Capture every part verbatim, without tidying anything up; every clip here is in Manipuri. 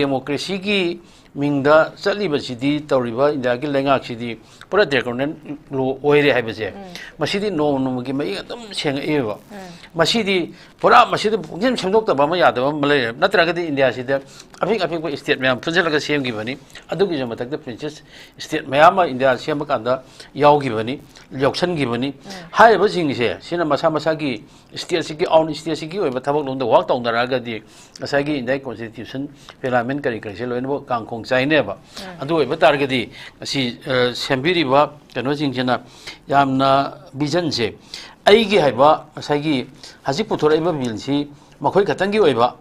ꯗꯦꯃꯣꯀ꯭ꯔꯦꯁꯤꯒꯤ ꯃꯤꯡꯗ ꯆꯠꯂꯤꯕꯁꯤꯗꯤ, ꯇꯧꯔꯤꯕ ꯏꯟꯗꯤꯌꯥꯒꯤ ꯂꯩꯉꯥꯛꯁꯤꯗꯤ ꯄꯨꯔꯥ draconian law ꯑꯣꯏꯔꯦ ꯍꯥꯏꯕꯁꯦ, ꯃꯁꯤꯗꯤ ꯅꯣꯡꯃ ꯅꯣꯡꯃꯒꯤ ꯃꯌꯦꯛ ꯑꯗꯨꯝ ꯁꯦꯡꯉꯛꯑꯦꯕ꯫ ꯃꯁꯤꯗꯤ ꯄꯨꯔꯥ, ꯃꯁꯤꯗ ꯄꯨꯡꯁꯦꯝ ꯁꯦꯝꯗꯣꯛꯇꯕ ꯑꯃ ꯌꯥꯗꯕ ꯑꯃ ꯂꯩꯔꯦ꯫ ꯅꯠꯇ꯭ꯔꯒꯗꯤ ꯏꯟꯗꯤꯌꯥꯁꯤꯗ ꯑꯄꯤꯛ ꯑꯄꯤꯛꯄ state ꯃꯌꯥꯝ ꯄꯨꯟꯁꯤꯜꯂꯒ ꯁꯦꯝꯈꯤꯕꯅꯤ꯫ ꯑꯗꯨꯒꯤꯁꯨ ꯃꯊꯛꯇ princess state ꯃꯌꯥꯝ ꯑꯃ ꯏꯟꯗꯤꯌꯥ ꯁꯦꯝꯕ ꯀꯥꯟꯗ ꯌꯥꯎꯈꯤꯕꯅꯤ, ꯌꯥꯎꯁꯟꯈꯤꯕꯅꯤ꯫ ꯍꯥꯏꯔꯤꯕꯁꯤꯡꯁꯦ, ꯁꯤꯅ ꯃꯁꯥ ꯃꯁꯥꯒꯤ stateꯁꯤꯒꯤ, own stateꯁꯤꯒꯤ ꯑꯣꯏꯕ ꯊꯕꯛ ꯂꯣꯝꯗ work ꯇꯧꯅꯔꯛꯑꯒꯗꯤ, ꯉꯁꯥꯏꯒꯤ ꯏꯟꯗꯤꯌꯥꯒꯤ constitution parliament ꯀꯔꯤ ꯀꯔꯤꯁꯦ ꯂꯣꯏꯅꯃꯛ ꯀꯥꯡꯈꯣꯡ ꯆꯥꯏꯅꯦꯕ꯫ ꯑꯗꯨ ꯑꯣꯏꯕ ꯇꯥꯔꯒꯗꯤ, ꯉꯁꯤ, ꯑ, ꯁꯦꯝꯕꯤꯔꯤꯕ ꯀꯩꯅꯣꯁꯤꯡꯁꯤꯅ ꯌꯥꯝꯅ visionꯁꯦ, ꯑꯩꯒꯤ ꯍꯥꯏꯕ ꯉꯁꯥꯏꯒꯤ ꯍꯧꯖꯤꯛ ꯄꯨꯊꯣꯔꯛꯏꯕ billꯁꯤ ꯃꯈꯣꯏ ꯈꯛꯇꯪꯒꯤ ꯑꯣꯏꯕ,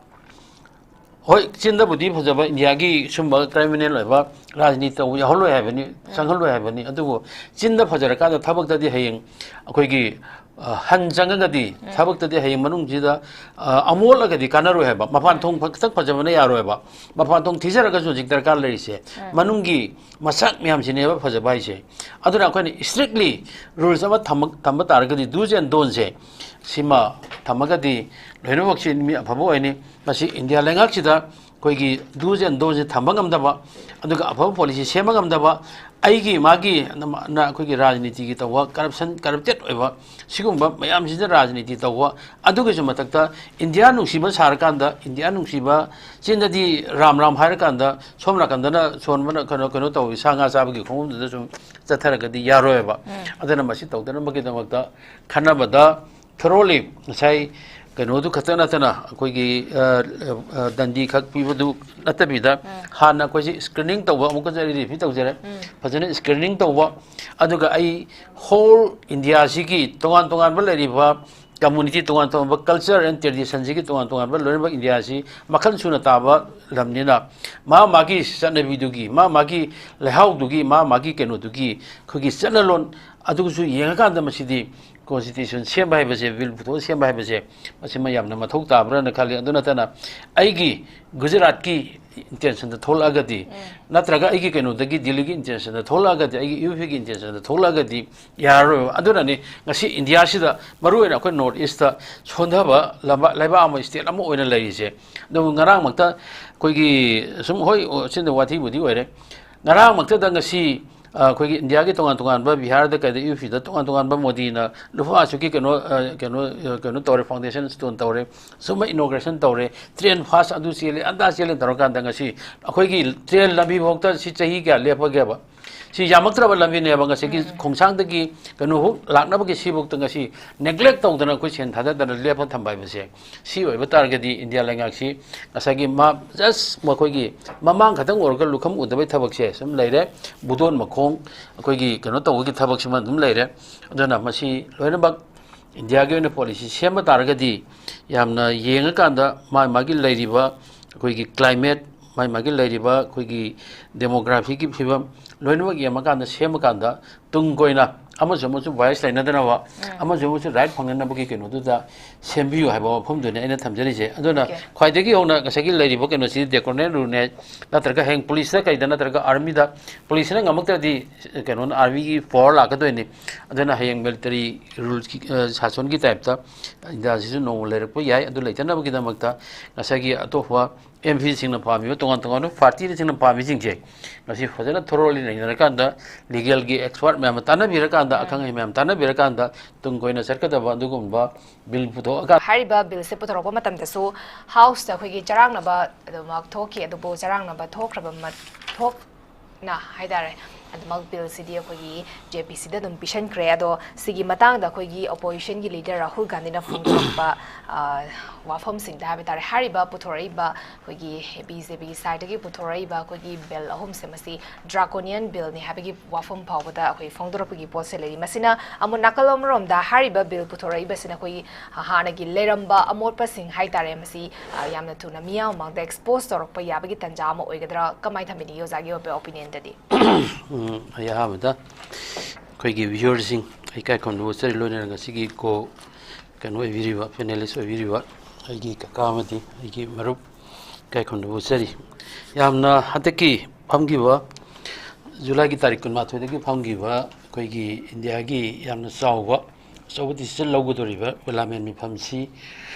ꯍꯣꯏ, ꯆꯤꯟꯗꯕꯨꯗꯤ ꯐꯖꯕ, ꯏꯟꯗꯤꯌꯥꯒꯤ ꯁꯨꯝꯕ criminal ꯑꯣꯏꯕ ꯔꯥꯖꯅꯤꯇꯤ ꯇꯧꯕ ꯌꯥꯎꯍꯜꯂꯣꯏ ꯍꯥꯏꯕꯅꯤ, ꯆꯪꯍꯜꯂꯣꯏ ꯍꯥꯏꯕꯅꯤ, ꯑꯗꯨꯕꯨ ꯆꯤꯟꯗ ꯐꯖꯔꯀꯥꯟꯗ ꯊꯕꯛꯇꯗꯤ ꯍꯌꯦꯡ ꯑꯩꯈꯣꯏꯒꯤ, ꯑ, ꯍꯟ ꯆꯪꯉꯒꯗꯤ, ꯊꯕꯛꯇꯗꯤ ꯍꯌꯦꯡ ꯃꯅꯨꯡꯁꯤꯗ, ꯑ, ꯑꯃꯣꯠꯂꯒꯗꯤ ꯀꯥꯟꯅꯔꯣꯏ ꯍꯥꯏꯕ, ꯃꯄꯥꯟ ꯊꯣꯡ ꯈꯛꯇꯪ ꯐꯖꯕꯅ ꯌꯥꯔꯣꯏꯕ, ꯃꯄꯥꯟ ꯊꯣꯡ ꯊꯤꯖꯔꯒꯁꯨ ꯍꯧꯖꯤꯛ ꯗꯔꯀꯥꯔ ꯂꯩꯔꯤꯁꯦ ꯃꯅꯨꯡꯒꯤ ꯃꯁꯛ ꯃꯌꯥꯝꯁꯤꯅꯦꯕ ꯐꯖꯕ ꯍꯥꯏꯁꯦ꯫ ꯑꯗꯨꯅ ꯑꯩꯈꯣꯏꯅ strictly rules ꯑꯃ ꯊꯝꯕ, ꯊꯝꯕ ꯇꯥꯔꯒꯗꯤ, do's and don'tꯁꯦ ꯁꯤꯃ ꯊꯝꯃꯒꯗꯤ ꯂꯣꯏꯅꯃꯛꯁꯤ ꯃꯤ ꯑꯐꯕ ꯑꯣꯏꯅꯤ꯫ ꯃꯁꯤ ꯏꯟꯗꯤꯌꯥ ꯂꯩꯉꯥꯛꯁꯤꯗ ꯑꯩꯈꯣꯏꯒꯤ do's and don'tꯁꯦ ꯊꯝꯕ ꯉꯝꯗꯕ, ꯑꯗꯨꯒ ꯑꯐꯕ policy ꯁꯦꯝꯕ ꯉꯝꯗꯕ, ꯑꯩꯒꯤ ꯃꯥꯒꯤ ꯅ-, ꯅ-, ꯑꯩꯈꯣꯏꯒꯤ ꯔꯥꯖꯅꯤꯇꯤꯒꯤ ꯇꯧꯕ, corruption, corrupted ꯑꯣꯏꯕ, ꯁꯤꯒꯨꯝꯕ ꯃꯌꯥꯝꯁꯤꯗ ꯔꯥꯖꯅꯤꯇꯤ ꯇꯧꯕ, ꯑꯗꯨꯒꯤꯁꯨ ꯃꯊꯛꯇ ꯏꯟꯗꯤꯌꯥ ꯅꯨꯡꯁꯤꯕ ꯁꯥꯔꯀꯥꯟꯗ, ꯏꯟꯗꯤꯌꯥ ꯅꯨꯡꯁꯤꯕ ꯆꯤꯟꯗꯗꯤ ꯔꯥꯝ ꯔꯥꯝ ꯍꯥꯏꯔꯀꯥꯟꯗ, ꯁꯣꯝ ꯅꯥꯀꯟꯗꯅ ꯁꯣꯟꯕꯅ ꯀꯩꯅꯣ, ꯀꯩꯅꯣ ꯇꯧꯋꯤ, ꯁꯥ ꯉꯥ ꯆꯥꯕꯒꯤ ꯈꯣꯡꯐꯝꯗꯨꯗ ꯁꯨꯝ ꯆꯠꯊꯔꯒꯗꯤ ꯌꯥꯔꯣꯏꯕ꯫ ꯑꯗꯨꯅ ꯃꯁꯤ ꯇꯧꯗꯅꯕꯒꯤꯗꯃꯛꯇ ꯈꯟꯅꯕꯗ, thoroughly ꯉꯁꯥꯏ ꯀꯩꯅꯣꯗꯨ ꯈꯛꯇ ꯅꯠꯇꯅ, ꯑꯩꯈꯣꯏꯒꯤ, ꯑ, ꯑ, ꯗꯟꯗꯤ ꯈꯛ ꯄꯤꯕꯗꯨ ꯅꯠꯇꯕꯤꯗ, ꯍꯥꯟꯅ ꯑꯩꯈꯣꯏꯁꯤ screening ꯇꯧꯕ, ꯑꯃꯨꯛꯀꯁꯨ ꯑꯩ repeat ꯇꯧꯖꯔꯦ, ꯐꯖꯅ screening ꯇꯧꯕ, ꯑꯗꯨꯒ ꯑꯩ whole ꯏꯟꯗꯤꯌꯥꯁꯤꯒꯤ ꯇꯣꯉꯥꯟ ꯇꯣꯉꯥꯟꯕ ꯂꯩꯔꯤꯕ community, ꯇꯣꯉꯥꯟ ꯇꯣꯉꯥꯟꯕ culture and traditionꯁꯤꯒꯤ ꯇꯣꯉꯥꯟ ꯇꯣꯉꯥꯟꯕ ꯂꯣꯏꯅꯃꯛ ꯏꯟꯗꯤꯌꯥꯁꯤ ꯃꯈꯜ ꯁꯨꯅ ꯇꯥꯕ ꯂꯝꯅꯤꯅ, ꯃꯥ ꯃꯥꯒꯤ ꯆꯠꯅꯕꯤꯗꯨꯒꯤ, ꯃꯥ ꯃꯥꯒꯤ ꯂꯩꯍꯥꯎꯗꯨꯒꯤ, ꯃꯥ ꯃꯥꯒꯤ ꯀꯩꯅꯣꯗꯨꯒꯤ, ꯑꯩꯈꯣꯏꯒꯤ ꯆꯠꯅꯂꯣꯟ ꯑꯗꯨꯒꯁꯨ ꯌꯦꯡꯉꯀꯥꯟꯗ, ꯃꯁꯤꯗꯤ constitution ꯁꯦꯝꯕ ꯍꯥꯏꯕꯁꯦ, bill ꯄꯨꯊꯣꯛꯑ ꯁꯦꯝꯕ ꯍꯥꯏꯕꯁꯦ, ꯃꯁꯤꯃ ꯌꯥꯝꯅ ꯃꯊꯧ ꯇꯥꯕ꯭ꯔꯥꯅ ꯈꯜꯂꯤ꯫ ꯑꯗꯨ ꯅꯠꯇꯅ ꯑꯩꯒꯤ ꯒꯨꯖꯔꯥꯠꯀꯤ ꯏꯟꯇꯦꯟꯁꯟꯗ ꯊꯣꯛꯂꯛꯑꯒꯗꯤ, ꯅꯠꯇ꯭ꯔꯒ ꯑꯩꯒꯤ ꯀꯩꯅꯣꯗꯒꯤ, ꯗꯤꯜꯂꯤꯒꯤ ꯏꯟꯇꯦꯟꯁꯟꯗ ꯊꯣꯛꯂꯛꯑꯒꯗꯤ, ꯑꯩꯒꯤ ꯌꯨ ꯄꯤꯒꯤ ꯏꯟꯇꯦꯟꯁꯟꯗ ꯊꯣꯛꯂꯛꯑꯒꯗꯤ ꯌꯥꯔꯔꯣꯏꯕ꯫ ꯑꯗꯨꯅꯅꯤ ꯉꯁꯤ ꯏꯟꯗꯤꯌꯥꯁꯤꯗ, ꯃꯔꯨꯑꯣꯏꯅ ꯑꯩꯈꯣꯏ ꯅꯣꯔꯠ ꯏꯁꯇ ꯁꯣꯟꯊꯕ ꯂꯝꯕ-, ꯂꯩꯕꯥꯛ ꯑꯃ, ꯏꯁꯇꯦꯠ ꯑꯃ ꯑꯣꯏꯅ ꯂꯩꯔꯤꯁꯦ꯫ ꯑꯗꯨꯕꯨ ꯉꯔꯥꯡꯃꯛꯇ ꯑꯩꯈꯣꯏꯒꯤ ꯁꯨꯝ, ꯍꯣꯏ, ꯁꯤꯅ ꯋꯥꯊꯤꯕꯨꯗꯤ ꯑꯣꯏꯔꯦ, ꯉꯔꯥꯡꯃꯛꯇꯗ ꯉꯁꯤ, ꯑ, ꯑꯩꯈꯣꯏꯒꯤ ꯏꯟꯗꯤꯌꯥꯒꯤ ꯇꯣꯉꯥꯟ ꯇꯣꯉꯥꯟꯕ, ꯕꯤꯍꯥꯔꯗ ꯀꯩꯗ, ꯌꯨ ꯄꯤꯗ ꯇꯣꯉꯥꯟ ꯇꯣꯉꯥꯟꯕ, ꯃꯣꯗꯤꯅ ꯂꯨꯄꯥ ꯑꯁꯨꯛꯀꯤ ꯀꯩꯅꯣ, ꯑ, ꯀꯩꯅꯣ, ꯑ, ꯀꯩꯅꯣ ꯇꯧꯔꯦ, ꯐꯥꯎꯟꯗꯦꯁꯟ ꯁ꯭ꯇꯣꯟ ꯇꯧꯔꯦ, ꯁꯨꯝꯕ ꯏꯅꯣꯒ꯭ꯔꯦꯁꯟ ꯇꯧꯔꯦ, ꯇ꯭ꯔꯦꯟ ꯐꯥꯁ ꯑꯗꯨ ꯆꯦꯜꯂꯦ, ꯑꯗꯥ ꯆꯦꯜꯂꯦ ꯇꯧꯔꯀꯥꯟꯗ ꯉꯁꯤ ꯑꯩꯈꯣꯏꯒꯤ ꯇ꯭ꯔꯦꯟ ꯂꯝꯕꯤ ꯐꯥꯎꯗ ꯁꯤ ꯆꯍꯤ ꯀꯌꯥ ꯂꯦꯞꯄꯒꯦꯕ? ꯁꯤ ꯌꯥꯝꯃꯛꯇ꯭ꯔꯕ ꯂꯝꯕꯤꯅꯦꯕ, ꯉꯁꯤꯒꯤ ꯈꯣꯡꯁꯥꯡꯗꯒꯤ ꯀꯩꯅꯣꯐꯥꯎ ꯂꯥꯛꯅꯕꯒꯤ ꯁꯤꯐꯥꯎꯗ ꯉꯁꯤ ꯅꯦꯒ꯭ꯂꯦꯛ ꯇꯧꯗꯅ ꯑꯩꯈꯣꯏ ꯁꯦꯟ ꯊꯥꯗꯗꯅ ꯂꯦꯞꯄ ꯊꯝꯕ ꯍꯥꯏꯕꯁꯦ, ꯁꯤ ꯑꯣꯏꯕ ꯇꯥꯔꯒꯗꯤ ꯏꯟꯗꯤꯌꯥ ꯂꯩꯉꯥꯛꯁꯤ ꯉꯁꯥꯏꯒꯤ ꯃꯥ, ꯖꯁ ꯃꯈꯣꯏꯒꯤ ꯃꯃꯥꯡ ꯈꯛꯇꯪ ꯑꯣꯏꯔꯒ ꯂꯨꯈꯝ ꯎꯗꯕꯩ ꯊꯕꯛꯁꯦ ꯁꯨꯝ ꯂꯩꯔꯦ꯫ ꯕꯨꯗꯣꯟ ꯃꯈꯣꯡ ꯑꯩꯈꯣꯏꯒꯤ ꯀꯩꯅꯣ ꯇꯧꯕꯒꯤ ꯊꯕꯛꯁꯤꯃ ꯑꯗꯨꯝ ꯂꯩꯔꯦ꯫ ꯑꯗꯨꯅ ꯃꯁꯤ ꯂꯣꯏꯅꯃꯛ ꯏꯟꯗꯤꯌꯥꯒꯤ ꯑꯣꯏꯅ ꯄꯣꯂꯤꯁꯤ ꯁꯦꯝꯕ ꯇꯥꯔꯒꯗꯤ, ꯌꯥꯝꯅ ꯌꯦꯡꯉꯀꯥꯟꯗ ꯃꯥ ꯃꯥꯒꯤ ꯂꯩꯔꯤꯕ ꯑꯩꯈꯣꯏꯒꯤ ꯀ꯭ꯂꯥꯏꯃꯦꯠ, ꯃꯥ ꯃꯥꯒꯤ ꯂꯩꯔꯤꯕ ꯑꯩꯈꯣꯏꯒꯤ ꯗꯦꯃꯣꯒ꯭ꯔꯥꯐꯤꯒꯤ ꯐꯤꯕꯝ ꯂꯣꯏꯅꯃꯛ ꯌꯦꯡꯉꯀꯥꯟꯗ ꯁꯦꯝꯃꯀꯥꯟꯗ, ꯇꯨꯡ ꯀꯣꯏꯅ ꯑꯃꯁꯨ ꯑꯃꯁꯨ ꯚꯥꯏꯁ ꯂꯩꯅꯗꯅꯕ, ꯑꯃꯁꯨ ꯑꯃꯁꯨ ꯔꯥꯏꯠ ꯐꯪꯅꯅꯕꯒꯤ ꯀꯩꯅꯣꯗꯨꯗ ꯁꯦꯝꯕꯤꯌꯨ ꯍꯥꯏꯕ ꯋꯥꯐꯝꯗꯨꯅꯤ ꯑꯩꯅ ꯊꯝꯖꯔꯤꯁꯦ꯫ ꯑꯗꯨꯅ Okay. ꯈ꯭ꯋꯥꯏꯗꯒꯤ ꯍꯧꯅ ꯉꯁꯥꯏꯒꯤ ꯂꯩꯔꯤꯕ ꯀꯩꯅꯣꯁꯤ ꯗꯦꯀꯣꯔꯅꯦꯠ ꯔꯨꯜꯅꯦ, ꯅꯠꯇ꯭ꯔꯒ ꯍꯌꯦꯡ ꯄꯨꯂꯤꯁꯇ ꯀꯩꯗ, ꯅꯠꯇ꯭ꯔꯒ ꯑꯥꯔꯃꯤꯗ, ꯄꯨꯂꯤꯁꯅ ꯉꯝꯃꯛꯇ꯭ꯔꯗꯤ ꯀꯩꯅꯣꯅ, ꯑꯥꯔꯃꯤꯒꯤ ꯄꯋꯥꯔ ꯂꯥꯛꯀꯗꯣꯏꯅꯤ꯫ ꯑꯗꯨꯅ ꯍꯌꯦꯡ ꯃꯤꯂꯤꯇꯔꯤ ꯔꯨꯜꯁꯀꯤ, ꯑ, ꯁꯥꯁꯣꯟꯒꯤ ꯇꯥꯏꯞꯇ ꯏꯟꯗꯤꯌꯥꯁꯤꯁꯨ ꯅꯣꯡꯃ ꯂꯩꯔꯛꯄ ꯌꯥꯏ꯫ ꯑꯗꯨ ꯂꯩꯇꯅꯕꯒꯤꯗꯃꯛꯇ ꯉꯁꯥꯏꯒꯤ ꯑꯇꯣꯞꯄ ꯑꯦꯝ ꯄꯤꯁꯤꯡꯅ ꯄꯥꯝꯃꯤꯕ, ꯇꯣꯉꯥꯟ ꯇꯣꯉꯥꯟꯕ ꯄꯥꯔꯇꯤꯁꯤꯡꯅ ꯄꯥꯝꯃꯤꯁꯤꯡꯁꯦ ꯉꯁꯤ ꯐꯖꯅ ꯊꯣꯔꯣꯂꯤ ꯅꯩꯅꯔꯀꯥꯟꯗ, ꯂꯤꯒꯦꯜꯒꯤ ꯑꯦꯛꯁꯄꯔꯠ ꯃꯌꯥꯝ ꯑꯃ ꯇꯥꯟꯅꯕꯤꯔꯀꯥꯟꯗ, ꯑꯈꯪ ꯑꯍꯩ ꯃꯌꯥꯝ ꯇꯥꯟꯅꯕꯤꯔꯀꯥꯟꯗ ꯇꯨꯡ ꯀꯣꯏꯅ ꯆꯠꯀꯗꯕ ꯑꯗꯨꯒꯨꯝꯕ ꯕꯤꯜ ꯄꯨꯊꯣꯛꯑꯀꯥꯟꯗ, ꯍꯥꯏꯔꯤꯕ ꯕꯤꯜꯁꯦ ꯄꯨꯊꯣꯔꯛꯄ ꯃꯇꯝꯗꯁꯨ ꯍꯥꯎꯁꯇ ꯑꯩꯈꯣꯏꯒꯤ ꯆꯔꯥꯡꯅꯕ ꯑꯗꯨꯃꯛ ꯊꯣꯛꯈꯤ꯫ ꯑꯗꯨꯕꯨ ꯆꯔꯥꯡꯅꯕ ꯊꯣꯛꯈ꯭ꯔꯕ ꯃ-, ꯊꯣꯛ-, ꯅ ꯍꯥꯏꯇꯥꯔꯦ꯫ ꯑꯗꯨꯃꯛ ꯕꯤꯜꯁꯤꯗꯤ ꯑꯩꯈꯣꯏꯒꯤ ꯖꯦ ꯄꯤ ꯁꯤꯗ ꯑꯗꯨꯝ ꯄꯤꯁꯟꯈ꯭ꯔꯦ꯫ ꯑꯗꯣ ꯁꯤꯒꯤ ꯃꯇꯥꯡꯗ ꯑꯩꯈꯣꯏꯒꯤ ꯑꯣꯄꯣꯖꯤꯁꯟꯒꯤ ꯂꯤꯗꯔ ꯔꯥꯍꯨꯜ ꯒꯥꯟꯙꯤꯅ ꯐꯣꯡꯗꯣꯔꯛꯄ, ꯑ, ꯋꯥꯐꯝꯁꯤꯡꯗ ꯍꯥꯏꯕ ꯇꯥꯔꯦ, ꯍꯥꯏꯔꯤꯕ ꯄꯨꯊꯣꯔꯛꯏꯕ ꯑꯩꯈꯣꯏꯒꯤ ꯕꯤ ꯖꯦ ꯄꯤꯒꯤ ꯁꯥꯏꯠꯇꯒꯤ ꯄꯨꯊꯣꯔꯛꯏꯕ ꯑꯩꯈꯣꯏꯒꯤ ꯕꯤꯜ ꯑꯍꯨꯝꯁꯦ, ꯃꯁꯤ ꯗ꯭ꯔꯥꯀꯣꯅꯤꯌꯟ ꯕꯤꯜꯅꯤ ꯍꯥꯏꯕꯒꯤ ꯋꯥꯐꯝ ꯐꯥꯎꯕꯗ ꯑꯩꯈꯣꯏ ꯐꯣꯡꯗꯣꯔꯛꯄꯒꯤ ꯄꯣꯠꯁꯦ ꯂꯩꯔꯤ꯫ ꯃꯁꯤꯅ ꯑꯃꯨꯛ ꯅꯥꯀꯜ ꯑꯃꯔꯣꯝꯗ ꯍꯥꯏꯔꯤꯕ ꯕꯤꯜ ꯄꯨꯊꯣꯔꯛꯏꯕꯁꯤꯅ ꯑꯩꯈꯣꯏꯒꯤ ꯍꯥꯟꯅꯒꯤ ꯂꯩꯔꯝꯕ ꯑꯃꯣꯠꯄꯁꯤꯡ ꯍꯥꯏꯇꯥꯔꯦ, ꯃꯁꯤ, ꯑ, ꯌꯥꯝꯅ ꯊꯨꯅ ꯃꯤꯌꯥꯝ ꯃꯃꯥꯡꯗ ꯑꯦꯛꯁꯄꯣꯖ ꯇꯧꯔꯛꯄ ꯌꯥꯕꯒꯤ ꯇꯥꯟꯖꯥ ꯑꯃ ꯑꯣꯏꯒꯗ꯭ꯔꯥ? ꯀꯃꯥꯏꯅ ꯊꯝꯕꯤꯅꯤꯡꯉꯤ ꯑꯣꯖꯥꯒꯤ ꯑꯣꯏꯕ ꯑꯣꯄꯤꯅꯤꯌꯟꯗꯗꯤ? ꯎꯝ, ꯑꯩ ꯑꯍꯥꯟꯕꯗ ꯑꯩꯈꯣꯏꯒꯤ ꯚ꯭ꯌꯨꯋꯔꯁꯤꯡ, ꯑꯩ ꯏꯀꯥꯏ ꯈꯨꯝꯅꯕ ꯎꯠꯆꯔꯤ, ꯂꯣꯏꯅꯅ ꯉꯁꯤꯒꯤ ꯀꯣ, ꯀꯩꯅꯣ ꯑꯣꯏꯕꯤꯔꯤꯕ, ꯄꯦꯅꯦꯂꯤꯁ ꯑꯣꯏꯕꯤꯔꯤꯕ ꯑꯩꯒꯤ ꯀꯀꯥ ꯑꯃꯗꯤ ꯑꯩꯒꯤ ꯃꯔꯨꯞ ꯏꯀꯥꯏ ꯈꯨꯝꯅꯕ ꯎꯠꯆꯔꯤ꯫ ꯌꯥꯝꯅ ꯍꯟꯗꯛꯀꯤ ꯐꯝꯈꯤꯕ ꯖꯨꯂꯥꯏꯒꯤ ꯇꯥꯔꯤꯛ ꯀꯨꯟꯃꯥꯊꯣꯏꯗꯒꯤ ꯐꯝꯈꯤꯕ ꯑꯩꯈꯣꯏꯒꯤ ꯏꯟꯗꯤꯌꯥꯒꯤ ꯌꯥꯝꯅ ꯆꯥꯎꯕ, ꯑꯆꯧꯕ decision ꯂꯧꯒꯗꯧꯔꯤꯕ ꯄꯥꯔꯂꯤꯌꯥꯃꯦꯟ ꯃꯤꯐꯝꯁꯤ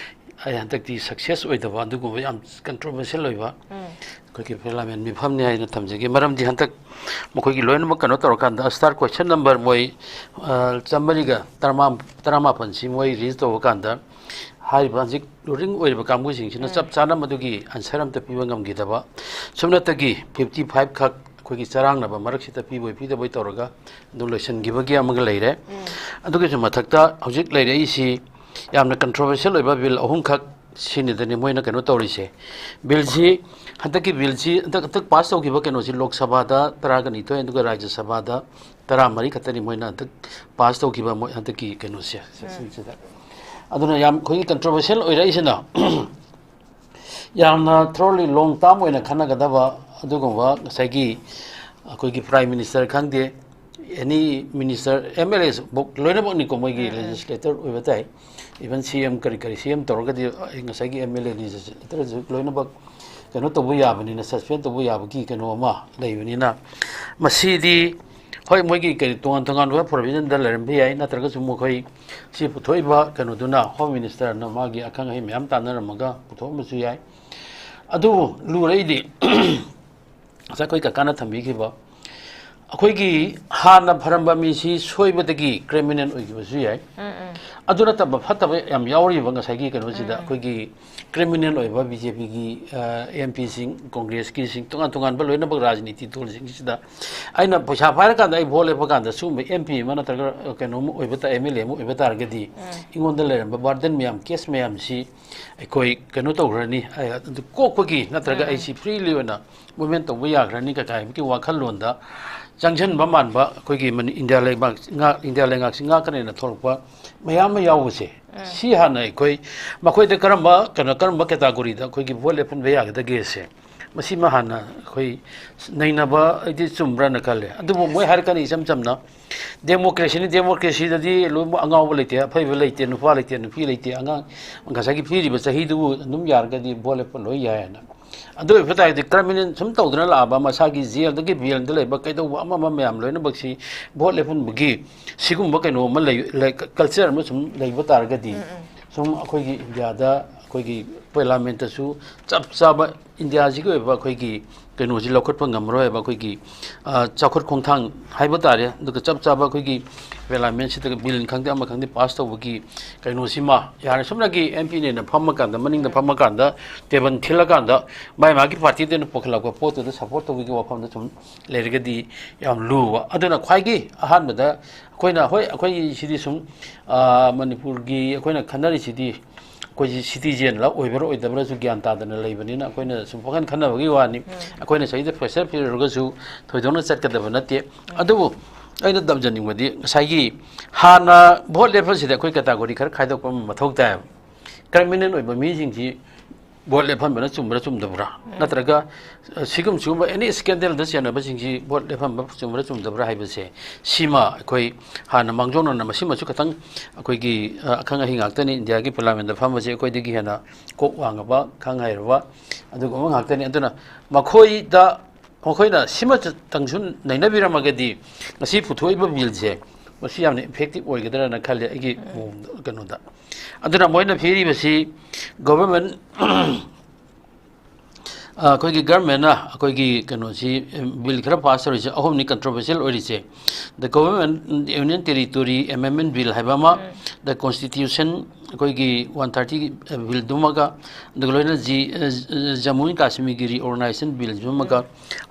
ꯑꯩ ꯍꯟꯗꯛꯇꯤ success ꯑꯣꯏꯗꯕ, ꯑꯗꯨꯒꯨꯝꯕ ꯌꯥꯝ controversial ꯑꯣꯏꯕ ꯑꯩꯈꯣꯏꯒꯤ ꯄꯥꯔꯂꯤꯌꯥꯃꯦꯟ ꯃꯤꯐꯝꯅꯤ ꯍꯥꯏꯅ ꯊꯝꯖꯒꯦ꯫ ꯃꯔꯝꯗꯤ ꯍꯟꯗꯛ ꯃꯈꯣꯏꯒꯤ ꯂꯣꯏꯅꯃꯛ ꯀꯩꯅꯣ ꯇꯧꯔꯀꯥꯟꯗ, star question number ꯃꯣꯏ, ꯑ, ꯆꯥꯝꯃꯔꯤꯒ ꯇꯔꯥꯃꯥ-, ꯇꯔꯥꯃꯥꯄꯟꯁꯤ ꯃꯣꯏ raise ꯇꯧꯕ ꯀꯥꯟꯗ, ꯍꯥꯏꯔꯤꯕ ꯍꯧꯖꯤꯛ ruling ꯑꯣꯏꯔꯤꯕ ꯀꯥꯡꯕꯨꯁꯤꯡꯁꯤꯅ ꯎꯝ꯫ ꯆꯞ ꯆꯥꯅ ꯃꯗꯨꯒꯤ answer ꯑꯝꯇ ꯄꯤꯕ ꯉꯝꯈꯤꯗꯕ, ꯁꯨꯞꯅꯇꯒꯤ fifty five ꯈꯛ ꯑꯩꯈꯣꯏꯒꯤ ꯆꯔꯥꯡꯅꯕ ꯃꯔꯛꯁꯤꯗ ꯄꯤꯕꯣꯏ ꯄꯤꯗꯕꯣꯏ ꯇꯧꯔꯒ ꯑꯗꯨꯝ ꯂꯣꯏꯁꯤꯟꯈꯤꯕꯒꯤ ꯑꯃꯒ ꯂꯩꯔꯦ꯫ ꯎꯝ꯫ ꯑꯗꯨꯒꯤꯁꯨ ꯃꯊꯛꯇ ꯍꯧꯖꯤꯛ ꯂꯩꯔꯛꯏꯁꯤ ꯌꯥꯝꯅ controversial ꯑꯣꯏꯕ bill ꯑꯍꯨꯝꯈꯛ ꯁꯤꯅꯤꯗꯅꯤ ꯃꯣꯏꯅ ꯀꯩꯅꯣ ꯇꯧꯔꯤꯁꯦ꯫ Billꯁꯤ, ꯍꯟꯗꯛꯀꯤ billꯁꯤ, ꯍꯟꯗꯛ, ꯍꯟꯗꯛ pass ꯇꯧꯈꯤꯕ ꯀꯩꯅꯣꯁꯤ ꯂꯣꯛ ꯁꯚꯥꯗ ꯇꯔꯥꯒ ꯅꯤꯊꯣꯏ, ꯑꯗꯨꯒ ꯔꯥꯖ꯭ꯌ ꯁꯚꯥꯗ ꯇꯔꯥꯃꯔꯤ ꯈꯛꯇꯅꯤ ꯃꯣꯏꯅ ꯍꯟꯗꯛ pass ꯇꯧꯈꯤꯕ, ꯃꯣꯏ ꯍꯟꯗꯛꯀꯤ ꯀꯩꯅꯣꯁꯦ, ꯎꯝ꯫ Sessionꯁꯤꯗ꯫ ꯑꯗꯨꯅ ꯌꯥꯝ ꯑꯩꯈꯣꯏꯒꯤ controversial ꯑꯣꯏꯔꯛꯏꯁꯤꯅ, ꯌꯥꯝꯅ thoroughly long term ꯑꯣꯏꯅ ꯈꯟꯅꯒꯗꯕ ꯑꯗꯨꯒꯨꯝꯕ ꯉꯁꯥꯏꯒꯤ ꯑꯩꯈꯣꯏꯒꯤ Prime Minister ꯈꯪꯗꯦ, any minister, M L As ꯕꯨꯛ ꯂꯣꯏꯅꯃꯛꯅꯤꯀꯣ, ꯃꯣꯏꯒꯤ ꯎꯝ, ꯎꯝ꯫ Legislator ꯑꯣꯏꯕ ꯇꯥꯏ꯫ Even C M, ꯀꯔꯤ ꯀꯔꯤ C M ꯇꯧꯔꯒꯗꯤ, ꯑꯩ ꯉꯁꯥꯏꯒꯤ M L A legislatorꯁꯨ ꯂꯣꯏꯅꯃꯛ ꯀꯩꯅꯣ ꯇꯧꯕ ꯌꯥꯕꯅꯤꯅ, suspend ꯇꯧꯕ ꯌꯥꯕꯒꯤ ꯀꯩꯅꯣ ꯑꯃ ꯂꯩꯕꯅꯤꯅ, ꯃꯁꯤꯗꯤ ꯍꯣꯏ, ꯃꯣꯏꯒꯤ ꯀꯔꯤ ꯇꯣꯉꯥꯟ ꯇꯣꯉꯥꯟꯕ provisionꯗ ꯂꯩꯔꯝꯕ ꯌꯥꯏ, ꯅꯠꯇ꯭ꯔꯒꯁꯨ ꯃꯈꯣꯏ ꯁꯤ ꯄꯨꯊꯣꯛꯏꯕ ꯀꯩꯅꯣꯗꯨꯅ Home Ministerꯅ ꯃꯥꯒꯤ ꯑꯈꯪ ꯑꯍꯩ ꯃꯌꯥꯝ ꯇꯥꯟꯅꯔꯝꯃꯒ ꯄꯨꯊꯣꯛꯑꯝꯕꯁꯨ ꯌꯥꯏ꯫ ꯑꯗꯨꯕꯨ ꯂꯨꯔꯛꯏꯗꯤ, ꯉꯁꯥꯏ ꯑꯩꯈꯣꯏ ꯀꯀꯥꯅ ꯊꯝꯕꯤꯈꯤꯕ, ꯑꯩꯈꯣꯏꯒꯤ ꯍꯥꯟꯅ ꯐꯔꯝꯕ ꯃꯤꯁꯤ ꯁꯣꯏꯕꯗꯒꯤ criminal ꯑꯣꯏꯈꯤꯕꯁꯨ ꯌꯥꯏ꯫ ꯎꯝ, ꯎꯝ꯫ ꯑꯗꯨ ꯅꯠꯇꯕ ꯐꯠꯇꯕ ꯌꯥꯝ ꯌꯥꯎꯔꯤꯕ ꯉꯁꯥꯏꯒꯤ ꯀꯩꯅꯣꯁꯤꯗ, ꯎꯝ꯫ ꯑꯩꯈꯣꯏꯒꯤ criminal ꯑꯣꯏꯕ BJPꯒꯤ, ꯑ, MPꯁꯤꯡ, Congressꯀꯤꯁꯤꯡ, ꯇꯣꯉꯥꯟ ꯇꯣꯉꯥꯟꯕ ꯂꯣꯏꯅꯃꯛ ꯔꯥꯖꯅꯤꯇꯤ ꯗꯜꯁꯤꯡꯁꯤꯗ ꯑꯩꯅ ꯄꯩꯁꯥ ꯄꯥꯏꯔꯀꯥꯟꯗ ꯑꯩ vote ꯂꯦꯞꯄ ꯀꯥꯟꯗ ꯁꯤꯒꯨꯝꯕ MP ꯑꯃ ꯅꯠꯇ꯭ꯔꯒ ꯀꯩꯅꯣꯝ ꯑꯣꯏꯕ ꯇꯥ-, MLA ꯑꯃ ꯑꯣꯏꯕ ꯇꯥꯔꯒꯗꯤ ꯎꯝ꯫ ꯑꯩꯉꯣꯟꯗ ꯂꯩꯔꯝꯕ burden ꯃꯌꯥꯝ, case ꯃꯌꯥꯝꯁꯤ ꯑꯩꯈꯣꯏ ꯀꯩꯅꯣ ꯇꯧꯈ꯭ꯔꯅꯤ, ꯑ, ꯑꯗꯨ ꯀꯣꯛꯄꯒꯤ ꯅꯠꯇ꯭ꯔꯒ ꯎꯝ, ꯎꯝ꯫ ꯑꯩꯁꯤ freely ꯑꯣꯏꯅ movement ꯇꯧꯕ ꯌꯥꯈ꯭ꯔꯅꯤ ꯀꯥꯏ ꯍꯥꯏꯕꯒꯤ ꯋꯥꯈꯜꯂꯣꯟꯗ ꯆꯪꯁꯤꯟꯕ ꯃꯥꯟꯕ ꯑꯩꯈꯣꯏꯒꯤ ꯃꯅꯤ-, ꯏꯟꯗꯤꯌꯥ ꯂꯩꯕꯥꯛ ꯉꯥꯛ-, ꯏꯟꯗꯤꯌꯥ ꯂꯩꯉꯥꯛꯁꯤ ꯉꯥꯛꯀꯅꯦꯅ ꯊꯣꯛꯂꯛꯄ ꯃꯌꯥꯝ ꯑꯃ ꯌꯥꯎꯕꯁꯦ, ꯎꯝ꯫ ꯁꯤ ꯍꯥꯟꯅ ꯑꯩꯈꯣꯏ ꯃꯈꯣꯏꯗ ꯀꯔꯝꯕ, ꯀꯩꯅꯣ, ꯀꯔꯝꯕ categoryꯗ ꯑꯩꯈꯣꯏꯒꯤ vote ꯂꯦꯞꯍꯟꯕ ꯌꯥꯒꯗꯒꯦꯁꯦ, ꯃꯁꯤꯃ ꯍꯥꯟꯅ ꯑꯩꯈꯣꯏ ꯅꯩꯅꯕ ꯍꯥꯏꯗꯤ ꯆꯨꯝꯕ꯭ꯔꯥꯅ ꯈꯜꯂꯦ꯫ ꯑꯗꯨꯕꯨ ꯃꯣꯏ ꯍꯥꯏꯔꯛꯀꯅꯤ ꯏꯆꯝ ꯆꯝꯅ, democracyꯅꯤ, democracyꯗꯗꯤ ꯂꯣꯏꯅꯃꯛ ꯑꯉꯥꯎꯕ ꯂꯩꯇꯦ, ꯑꯐꯩꯕ ꯂꯩꯇꯦ, ꯅꯨꯄꯥ ꯂꯩꯇꯦ, ꯅꯨꯄꯤ ꯂꯩꯇꯦ, ꯑꯉꯥꯡ ꯉꯁꯥꯏꯒꯤ ꯄꯤꯔꯤꯕ ꯆꯍꯤꯗꯨꯕꯨ ꯑꯗꯨꯝ ꯌꯥꯔꯒꯗꯤ vote ꯂꯦꯞꯄ ꯂꯣꯏ ꯌꯥꯏ ꯍꯥꯏꯅ꯫ ꯑꯗꯨ ꯑꯣꯏꯕ ꯇꯥꯔꯒꯗꯤ ꯀ꯭ꯔꯤꯃꯤꯅꯦꯜ ꯁꯨꯝ ꯇꯧꯗꯅ ꯂꯥꯛꯑꯕ, ꯃꯁꯥꯒꯤ ꯖꯦꯜꯗꯒꯤ ꯕꯦꯜꯗ ꯂꯩꯕ, ꯀꯩꯗꯧꯕ ꯑꯃ ꯑꯃ ꯃꯌꯥꯝ ꯂꯣꯏꯅꯃꯛꯁꯤ ꯚꯣꯠ ꯂꯦꯞꯍꯟꯕꯒꯤ ꯁꯤꯒꯨꯝꯕ ꯀꯩꯅꯣ ꯑꯃ ꯂꯩ, ꯂꯩ, ꯀꯜꯆꯔ ꯑꯃ ꯁꯨꯝ ꯂꯩꯕ ꯇꯥꯔꯒꯗꯤ, ꯁꯨꯝ ꯑꯩꯈꯣꯏꯒꯤ ꯏꯟꯗꯤꯌꯥꯗ ꯑꯩꯈꯣꯏꯒꯤ ꯄꯥꯔꯂꯤꯌꯥꯃꯦꯟꯇꯁꯨ ꯆꯞ ꯆꯥꯕ ꯏꯟꯗꯤꯌꯥꯁꯤꯒꯤ ꯑꯣꯏꯕ ꯑꯩꯈꯣꯏꯒꯤ ꯀꯩꯅꯣꯁꯤ ꯂꯧꯈꯠꯄ ꯉꯝꯃꯔꯣꯏ ꯍꯥꯏꯕ, ꯑꯩꯈꯣꯏꯒꯤ, ꯑ, ꯆꯥꯎꯈꯠ ꯈꯣꯡꯊꯥꯡ ꯍꯥꯏꯕ ꯇꯥꯔꯦ꯫ ꯑꯗꯨꯒ ꯆꯞ ꯆꯥꯕ ꯑꯩꯈꯣꯏꯒꯤ ꯄꯥꯔꯂꯤꯌꯥꯃꯦꯟꯁꯤꯗ ꯕꯤꯜ ꯈꯪꯗꯦ ꯑꯃ ꯈꯪꯗꯦ ꯄꯥꯁ ꯇꯧꯕꯒꯤ ꯀꯩꯅꯣꯁꯤꯃ ꯌꯥꯔꯦ꯫ ꯁꯨꯞꯅꯒꯤ ꯑꯦꯝ ꯄꯤꯅꯦꯅ ꯐꯝꯃꯀꯥꯟꯗ, ꯃꯅꯤꯡꯗ ꯐꯝꯃꯀꯥꯟꯗ, ꯇꯦꯕꯜ ꯊꯤꯜꯂꯀꯥꯟꯗ ꯃꯥꯏ ꯃꯥꯒꯤ ꯄꯥꯔꯇꯤꯗꯨꯅ ꯄꯨꯈꯠꯂꯛꯄ ꯄꯣꯠꯇꯨꯗ ꯁꯞꯄꯣꯔꯠ ꯇꯧꯕꯒꯤ ꯋꯥꯐꯝꯗ ꯁꯨꯝ ꯂꯩꯔꯒꯗꯤ ꯌꯥꯝ ꯂꯨꯕ꯫ ꯑꯗꯨꯅ ꯈ꯭ꯋꯥꯏꯒꯤ ꯑꯍꯥꯟꯕꯗ ꯑꯩꯈꯣꯏꯅ, ꯍꯣꯏ, ꯑꯩꯈꯣꯏꯒꯤ ꯁꯤꯗꯤ ꯁꯨꯝ, ꯑ, ꯃꯅꯤꯄꯨꯔꯒꯤ ꯑꯩꯈꯣꯏꯅ ꯈꯟꯅꯔꯤꯁꯤꯗꯤ ꯑꯩꯈꯣꯏꯁꯤ ꯁꯤꯇꯤꯖꯦꯟꯂ ꯑꯣꯏꯕ꯭ꯔꯥ ꯑꯣꯏꯗꯕ꯭ꯔꯥꯁꯨ ꯒ꯭ꯌꯥꯟ ꯇꯥꯗꯅ ꯂꯩꯕꯅꯤꯅ ꯑꯩꯈꯣꯏꯅ ꯁꯨꯝ ꯋꯥꯈꯜ ꯈꯟꯅꯕꯒꯤ ꯋꯥꯅꯤ꯫ ꯑꯩꯈꯣꯏꯅ ꯁꯤꯗ ꯄ꯭ꯔꯦꯁꯔ ꯄꯤꯔꯨꯔꯒꯁꯨ ꯊꯣꯏꯗꯣꯛꯅ ꯆꯠꯀꯗꯕ ꯅꯠꯇꯦ꯫ ꯑꯗꯨꯕꯨ ꯑꯩꯅ ꯇꯝꯖꯅꯤꯡꯕꯗꯤ ꯉꯁꯥꯏꯒꯤ ꯍꯥꯟꯅ ꯚꯣꯠ ꯂꯦꯞꯄꯁꯤꯗ ꯑꯩꯈꯣꯏ ꯀꯦꯇꯥꯒꯣꯔꯤ ꯈꯔ ꯈꯥꯏꯗꯣꯛꯄ ꯑꯃ ꯃꯊꯧ ꯇꯥꯏꯌꯦꯕ꯫ ꯀ꯭ꯔꯤꯃꯤꯅꯦꯜ ꯑꯣꯏꯕ ꯃꯤꯁꯤꯡꯁꯤ ꯚꯣꯠ ꯂꯦꯞꯍꯟꯕꯅ ꯆꯨꯝꯕ꯭ꯔꯥ ꯆꯨꯝꯗꯕ꯭ꯔꯥ? ꯎꯝ꯫ ꯅꯠꯇ꯭ꯔꯒ, ꯑ, ꯁꯤꯒꯨꯝ ꯁꯤꯒꯨꯝꯕ ꯑꯦꯅꯤ ꯁ꯭ꯀꯦꯟꯗꯦꯜꯗ ꯆꯦꯟꯅꯕꯁꯤꯡꯁꯤ ꯚꯣꯠ ꯂꯦꯞꯍꯟꯕ ꯆꯨꯝꯕ꯭ꯔꯥ ꯆꯨꯝꯗꯕ꯭ꯔꯥ ꯍꯥꯏꯕꯁꯦ, ꯁꯤꯃ ꯑꯩꯈꯣꯏ ꯍꯥꯟꯅ ꯃꯥꯡꯖꯧꯅꯅ ꯃꯁꯤꯃꯁꯨ ꯈꯤꯇꯪ ꯑꯩꯈꯣꯏꯒꯤ, ꯑ, ꯑꯈꯪ ꯑꯍꯩ ꯉꯥꯛꯇꯅꯤ꯫ ꯏꯟꯗꯤꯌꯥꯒꯤ ꯄꯥꯔꯂꯤꯌꯥꯃꯦꯟꯗ ꯐꯝꯕꯁꯦ ꯑꯩꯈꯣꯏꯗꯒꯤ ꯍꯦꯟꯅ ꯀꯣꯛ ꯋꯥꯡꯉꯕ, ꯈꯪ ꯍꯩꯔꯕ ꯑꯗꯨꯒꯨꯝꯕ ꯉꯥꯛꯇꯅꯤ꯫ ꯑꯗꯨꯅ ꯃꯈꯣꯏꯗ, ꯃꯈꯣꯏꯅ ꯁꯤꯃꯇꯪꯁꯨ ꯅꯩꯅꯕꯤꯔꯝꯃꯒꯗꯤ ꯉꯁꯤ ꯄꯨꯊꯣꯛꯏꯕ ꯕꯤꯜꯁꯦ ꯃꯁꯤ ꯌꯥꯝꯅ ꯏꯐꯦꯛꯇꯤꯞ ꯑꯣꯏꯒꯗ꯭ꯔꯅ ꯈꯜꯂꯦ ꯑꯩꯒꯤ ꯃꯑꯣꯡꯗ, ꯀꯩꯅꯣꯗ꯫ ꯑꯗꯨꯅ ꯃꯣꯏꯅ ꯄꯤꯔꯤꯕꯁꯤ ꯒꯣꯚꯔꯟꯃꯦꯟ, ꯑ, ꯑꯩꯈꯣꯏꯒꯤ ꯒꯔꯃꯦꯟꯅ ꯑꯩꯈꯣꯏꯒꯤ ꯀꯩꯅꯣꯁꯤ, ꯑ, ꯕꯤꯜ ꯈꯔ ꯄꯥꯁ ꯇꯧꯔꯤꯁꯦ ꯑꯍꯨꯝꯅꯤ ꯀꯟꯇ꯭ꯔꯣꯚꯔꯁꯤꯌꯦꯜ ꯑꯣꯏꯔꯤꯁꯦ: The Government Union Territory Amendment Bill ꯍꯥꯏꯕ ꯑꯃ, ꯎꯝ꯫ The Constitution ꯑꯩꯈꯣꯏꯒꯤ ꯋꯥꯟ ꯊꯥꯔꯇꯤ ꯕꯤꯜꯗꯨꯃꯒ, ꯑꯗꯨꯒ ꯂꯣꯏꯅ ꯖꯤ-, ꯑ, ꯖ-, ꯖꯝꯃꯨ ꯑꯦꯟ ꯀꯥꯁꯃꯤꯔꯒꯤ ꯔꯤꯑꯣꯔꯒꯅꯥꯏꯖꯦꯁꯟ ꯕꯤꯜꯗꯨꯃꯒ, ꯎꯝ꯫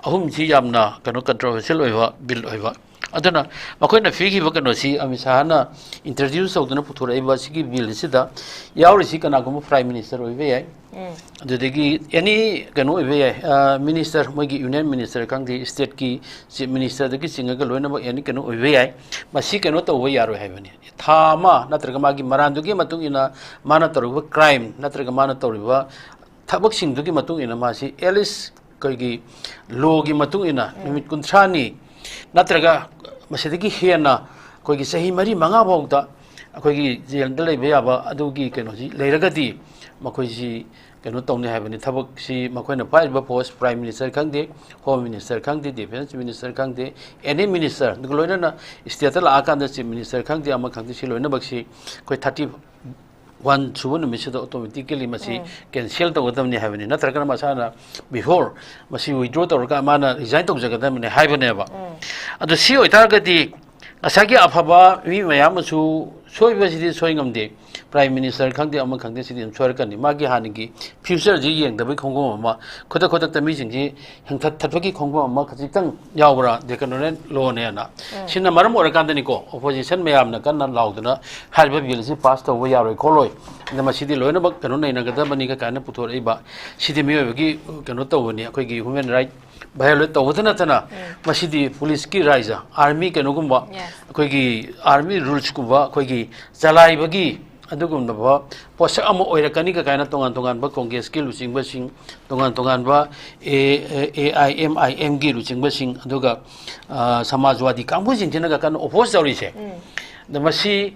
ꯑꯍꯨꯝꯁꯤ ꯌꯥꯝꯅ ꯀꯩꯅꯣ ꯀꯟꯇ꯭ꯔꯣꯚꯔꯁꯤꯌꯦꯜ ꯑꯣꯏꯕ ꯕꯤꯜ ꯑꯣꯏꯕ꯫ ꯑꯗꯨꯅ ꯃꯈꯣꯏꯅ ꯄꯤꯈꯤꯕ ꯀꯩꯅꯣꯁꯤ, ꯑꯃꯤꯠ ꯁꯥꯍꯅ ꯏꯟꯇ꯭ꯔꯣꯗ꯭ꯌꯨꯁ ꯇꯧꯗꯨꯅ ꯄꯨꯊꯣꯔꯛꯏꯕ ꯁꯤꯒꯤ ꯕꯤꯜꯁꯤꯗ ꯌꯥꯎꯔꯤꯁꯤ ꯀꯅꯥꯒꯨꯝꯕ ꯄ꯭ꯔꯥꯏꯝ ꯃꯤꯅꯤꯁꯇꯔ ꯑꯣꯏꯕ ꯌꯥꯏ, ꯎꯝ꯫ ꯑꯗꯨꯗꯒꯤ ꯑꯦꯅꯤ ꯀꯩꯅꯣ ꯑꯣꯏꯕ ꯌꯥꯏ, ꯑ, ꯃꯤꯅꯤꯁꯇꯔ, ꯃꯣꯏꯒꯤ ꯌꯨꯅꯤꯌꯟ ꯃꯤꯅꯤꯁꯇꯔ ꯈꯪꯗꯦ, ꯁ꯭ꯇꯦꯠꯀꯤ ꯆꯤꯐ ꯃꯤꯅꯤꯁꯇꯔꯗꯒꯤ ꯆꯤꯡꯉꯒ ꯂꯣꯏꯅꯃꯛ ꯑꯦꯅꯤ ꯀꯩꯅꯣ ꯑꯣꯏꯕ ꯌꯥꯏ꯫ ꯃꯁꯤ ꯀꯩꯅꯣ ꯇꯧꯕ ꯌꯥꯔꯣꯏ ꯍꯥꯏꯕꯅꯤ꯫ ꯊꯥ ꯑꯃ ꯅꯠꯇ꯭ꯔꯒ ꯃꯥꯒꯤ ꯃꯔꯥꯟꯗꯨꯒꯤ ꯃꯇꯨꯡ ꯏꯟꯅ, ꯃꯥꯅ ꯇꯧꯔꯤꯕ ꯀ꯭ꯔꯥꯏꯝ ꯅꯠꯇ꯭ꯔꯒ ꯃꯥꯅ ꯇꯧꯔꯤꯕ ꯊꯕꯛꯁꯤꯡꯗꯨꯒꯤ ꯃꯇꯨꯡ ꯏꯟꯅ ꯃꯥꯁꯤ ꯑꯦꯠꯂꯤꯁ ꯑꯩꯈꯣꯏꯒꯤ ꯂꯣꯒꯤ ꯃꯇꯨꯡ ꯏꯟꯅ ꯎꯝ꯫ ꯅꯨꯃꯤꯠ ꯀꯨꯟꯊ꯭ꯔꯥꯅꯤ ꯅꯠꯇ꯭ꯔꯒ ꯃꯁꯤꯗꯒꯤ ꯍꯦꯟꯅ ꯑꯩꯈꯣꯏꯒꯤ ꯆꯍꯤ ꯃꯔꯤ ꯃꯉꯥ ꯐꯥꯎꯗ ꯑꯩꯈꯣꯏꯒꯤ ꯖꯦꯜꯗ ꯂꯩꯕ ꯌꯥꯕ ꯑꯗꯨꯒꯤ ꯀꯩꯅꯣꯁꯤ ꯂꯩꯔꯒꯗꯤ ꯃꯈꯣꯏꯁꯤ ꯀꯩꯅꯣ ꯇꯧꯅꯤ ꯍꯥꯏꯕꯅꯤ꯫ ꯊꯕꯛꯁꯤ ꯃꯈꯣꯏꯅ ꯄꯥꯏꯔꯤꯕ post, Prime Minister ꯈꯪꯗꯦ, Home Minister ꯈꯪꯗꯦ, Defence Minister ꯈꯪꯗꯦ, any minister, ꯑꯗꯨꯒ ꯂꯣꯏꯅꯅ state ꯂꯥꯛꯑꯀꯥꯟꯗ Chief Minister ꯈꯪꯗꯦ, ꯑꯃ ꯈꯪꯗꯦ, ꯁꯤ ꯂꯣꯏꯅꯃꯛꯁꯤ ꯑꯩꯈꯣꯏ thirty one ꯁꯨꯕ ꯅꯨꯃꯤꯠꯁꯤꯗ automatically ꯃꯁꯤ cancel ꯇꯧꯒꯗꯕꯅꯤ ꯍꯥꯏꯕꯅꯤ꯫ ꯅꯠꯇ꯭ꯔꯒꯅ ꯃꯁꯥꯅ before ꯃꯁꯤ withdraw ꯇꯧꯔꯒ ꯃꯥꯅ resign ꯇꯧꯖꯒꯗꯕꯅꯤ ꯍꯥꯏꯕꯅꯦꯕ꯫ ꯑꯗꯣ ꯁꯤ ꯑꯣꯏꯇꯥꯔꯒꯗꯤ ꯉꯁꯥꯏꯒꯤ ꯑꯐꯕ ꯃꯤ ꯃꯌꯥꯝ ꯑꯃꯁꯨ ꯁꯣꯏꯕꯁꯤꯗꯤ ꯁꯣꯏ ꯉꯝꯗꯦ꯫ Prime Minister ꯈꯪꯗꯦ, ꯑꯃ ꯈꯪꯗꯦ, ꯁꯤꯗꯤ ꯑꯗꯨꯝ ꯁꯣꯏꯔꯛꯀꯅꯤ꯫ ꯃꯥꯒꯤ ꯍꯥꯟꯅꯒꯤ future ꯁꯤ ꯌꯦꯡꯗꯕꯒꯤ ꯈꯣꯡꯐꯝ ꯑꯃ, ꯈꯨꯗꯛ ꯈꯨꯗꯛꯇ ꯃꯤꯁꯤꯡꯁꯤ ꯍꯦꯟꯊꯠ ꯊꯠꯄꯒꯤ ꯈꯣꯡꯐꯝ ꯑꯃ ꯈꯖꯤꯛꯇꯪ ꯌꯥꯎꯕ꯭ꯔꯥ, ꯗꯦꯀꯦꯅꯣꯅꯦꯟ ꯂꯣꯅꯦꯅ꯫ ꯁꯤꯅ ꯃꯔꯝ ꯑꯣꯏꯔꯀꯥꯟꯗꯅꯤꯀꯣ opposition ꯃꯌꯥꯝꯅ ꯀꯟꯅ ꯂꯥꯎꯗꯅ ꯍꯥꯏꯔꯤꯕ ꯕꯤꯜꯁꯤ pass ꯇꯧꯕ ꯌꯥꯔꯣꯏ ꯈꯣꯠꯂꯣꯏ, ꯑꯗ ꯃꯁꯤꯗꯤ ꯂꯣꯏꯅꯃꯛ ꯀꯩꯅꯣ ꯅꯩꯅꯒꯗꯕꯅꯤ ꯀꯥꯏꯅ ꯄꯨꯊꯣꯔꯛꯏꯕ꯫ ꯁꯤꯗꯤ ꯃꯤꯑꯣꯏꯕꯒꯤ ꯀꯩꯅꯣ ꯇꯧꯕꯅꯤ, ꯑꯩꯈꯣꯏꯒꯤ human right violate ꯇꯧꯕꯗ ꯅꯠꯇꯅ ꯃꯁꯤꯗꯤ ꯄꯨꯂꯤꯁꯀꯤ ꯔꯥꯏꯖ, army ꯀꯩꯅꯣꯒꯨꯝꯕ, Yes. ꯑꯩꯈꯣꯏꯒꯤ army rules ꯀꯨꯝꯕ ꯑꯩꯈꯣꯏꯒꯤ ꯆꯂꯥꯏꯕꯒꯤ ꯑꯗꯨꯒꯨꯝꯂꯕ ꯄꯣꯠꯁꯛ ꯑꯃ ꯑꯣꯏꯔꯛꯀꯅꯤ ꯀꯥꯏꯅ ꯇꯣꯉꯥꯟ ꯇꯣꯉꯥꯟꯕ ꯀꯣꯡꯒ꯭ꯔꯦꯁꯀꯤ ꯂꯨꯆꯤꯡꯕꯁꯤꯡ, ꯇꯣꯉꯥꯟ ꯇꯣꯉꯥꯟꯕ ꯑꯦ ꯑꯥꯏ ꯑꯦꯝ ꯑꯥꯏ ꯑꯦꯝꯒꯤ ꯂꯨꯆꯤꯡꯕꯁꯤꯡ, ꯑꯗꯨꯒ ꯑ, ꯁꯃꯥꯖꯋꯥꯗꯤ ꯀꯥꯡꯕꯨꯁꯤꯡꯁꯤꯅꯒ ꯀꯟꯅ oppose ꯇꯧꯔꯤꯁꯦ꯫ ꯑꯗ ꯃꯁꯤ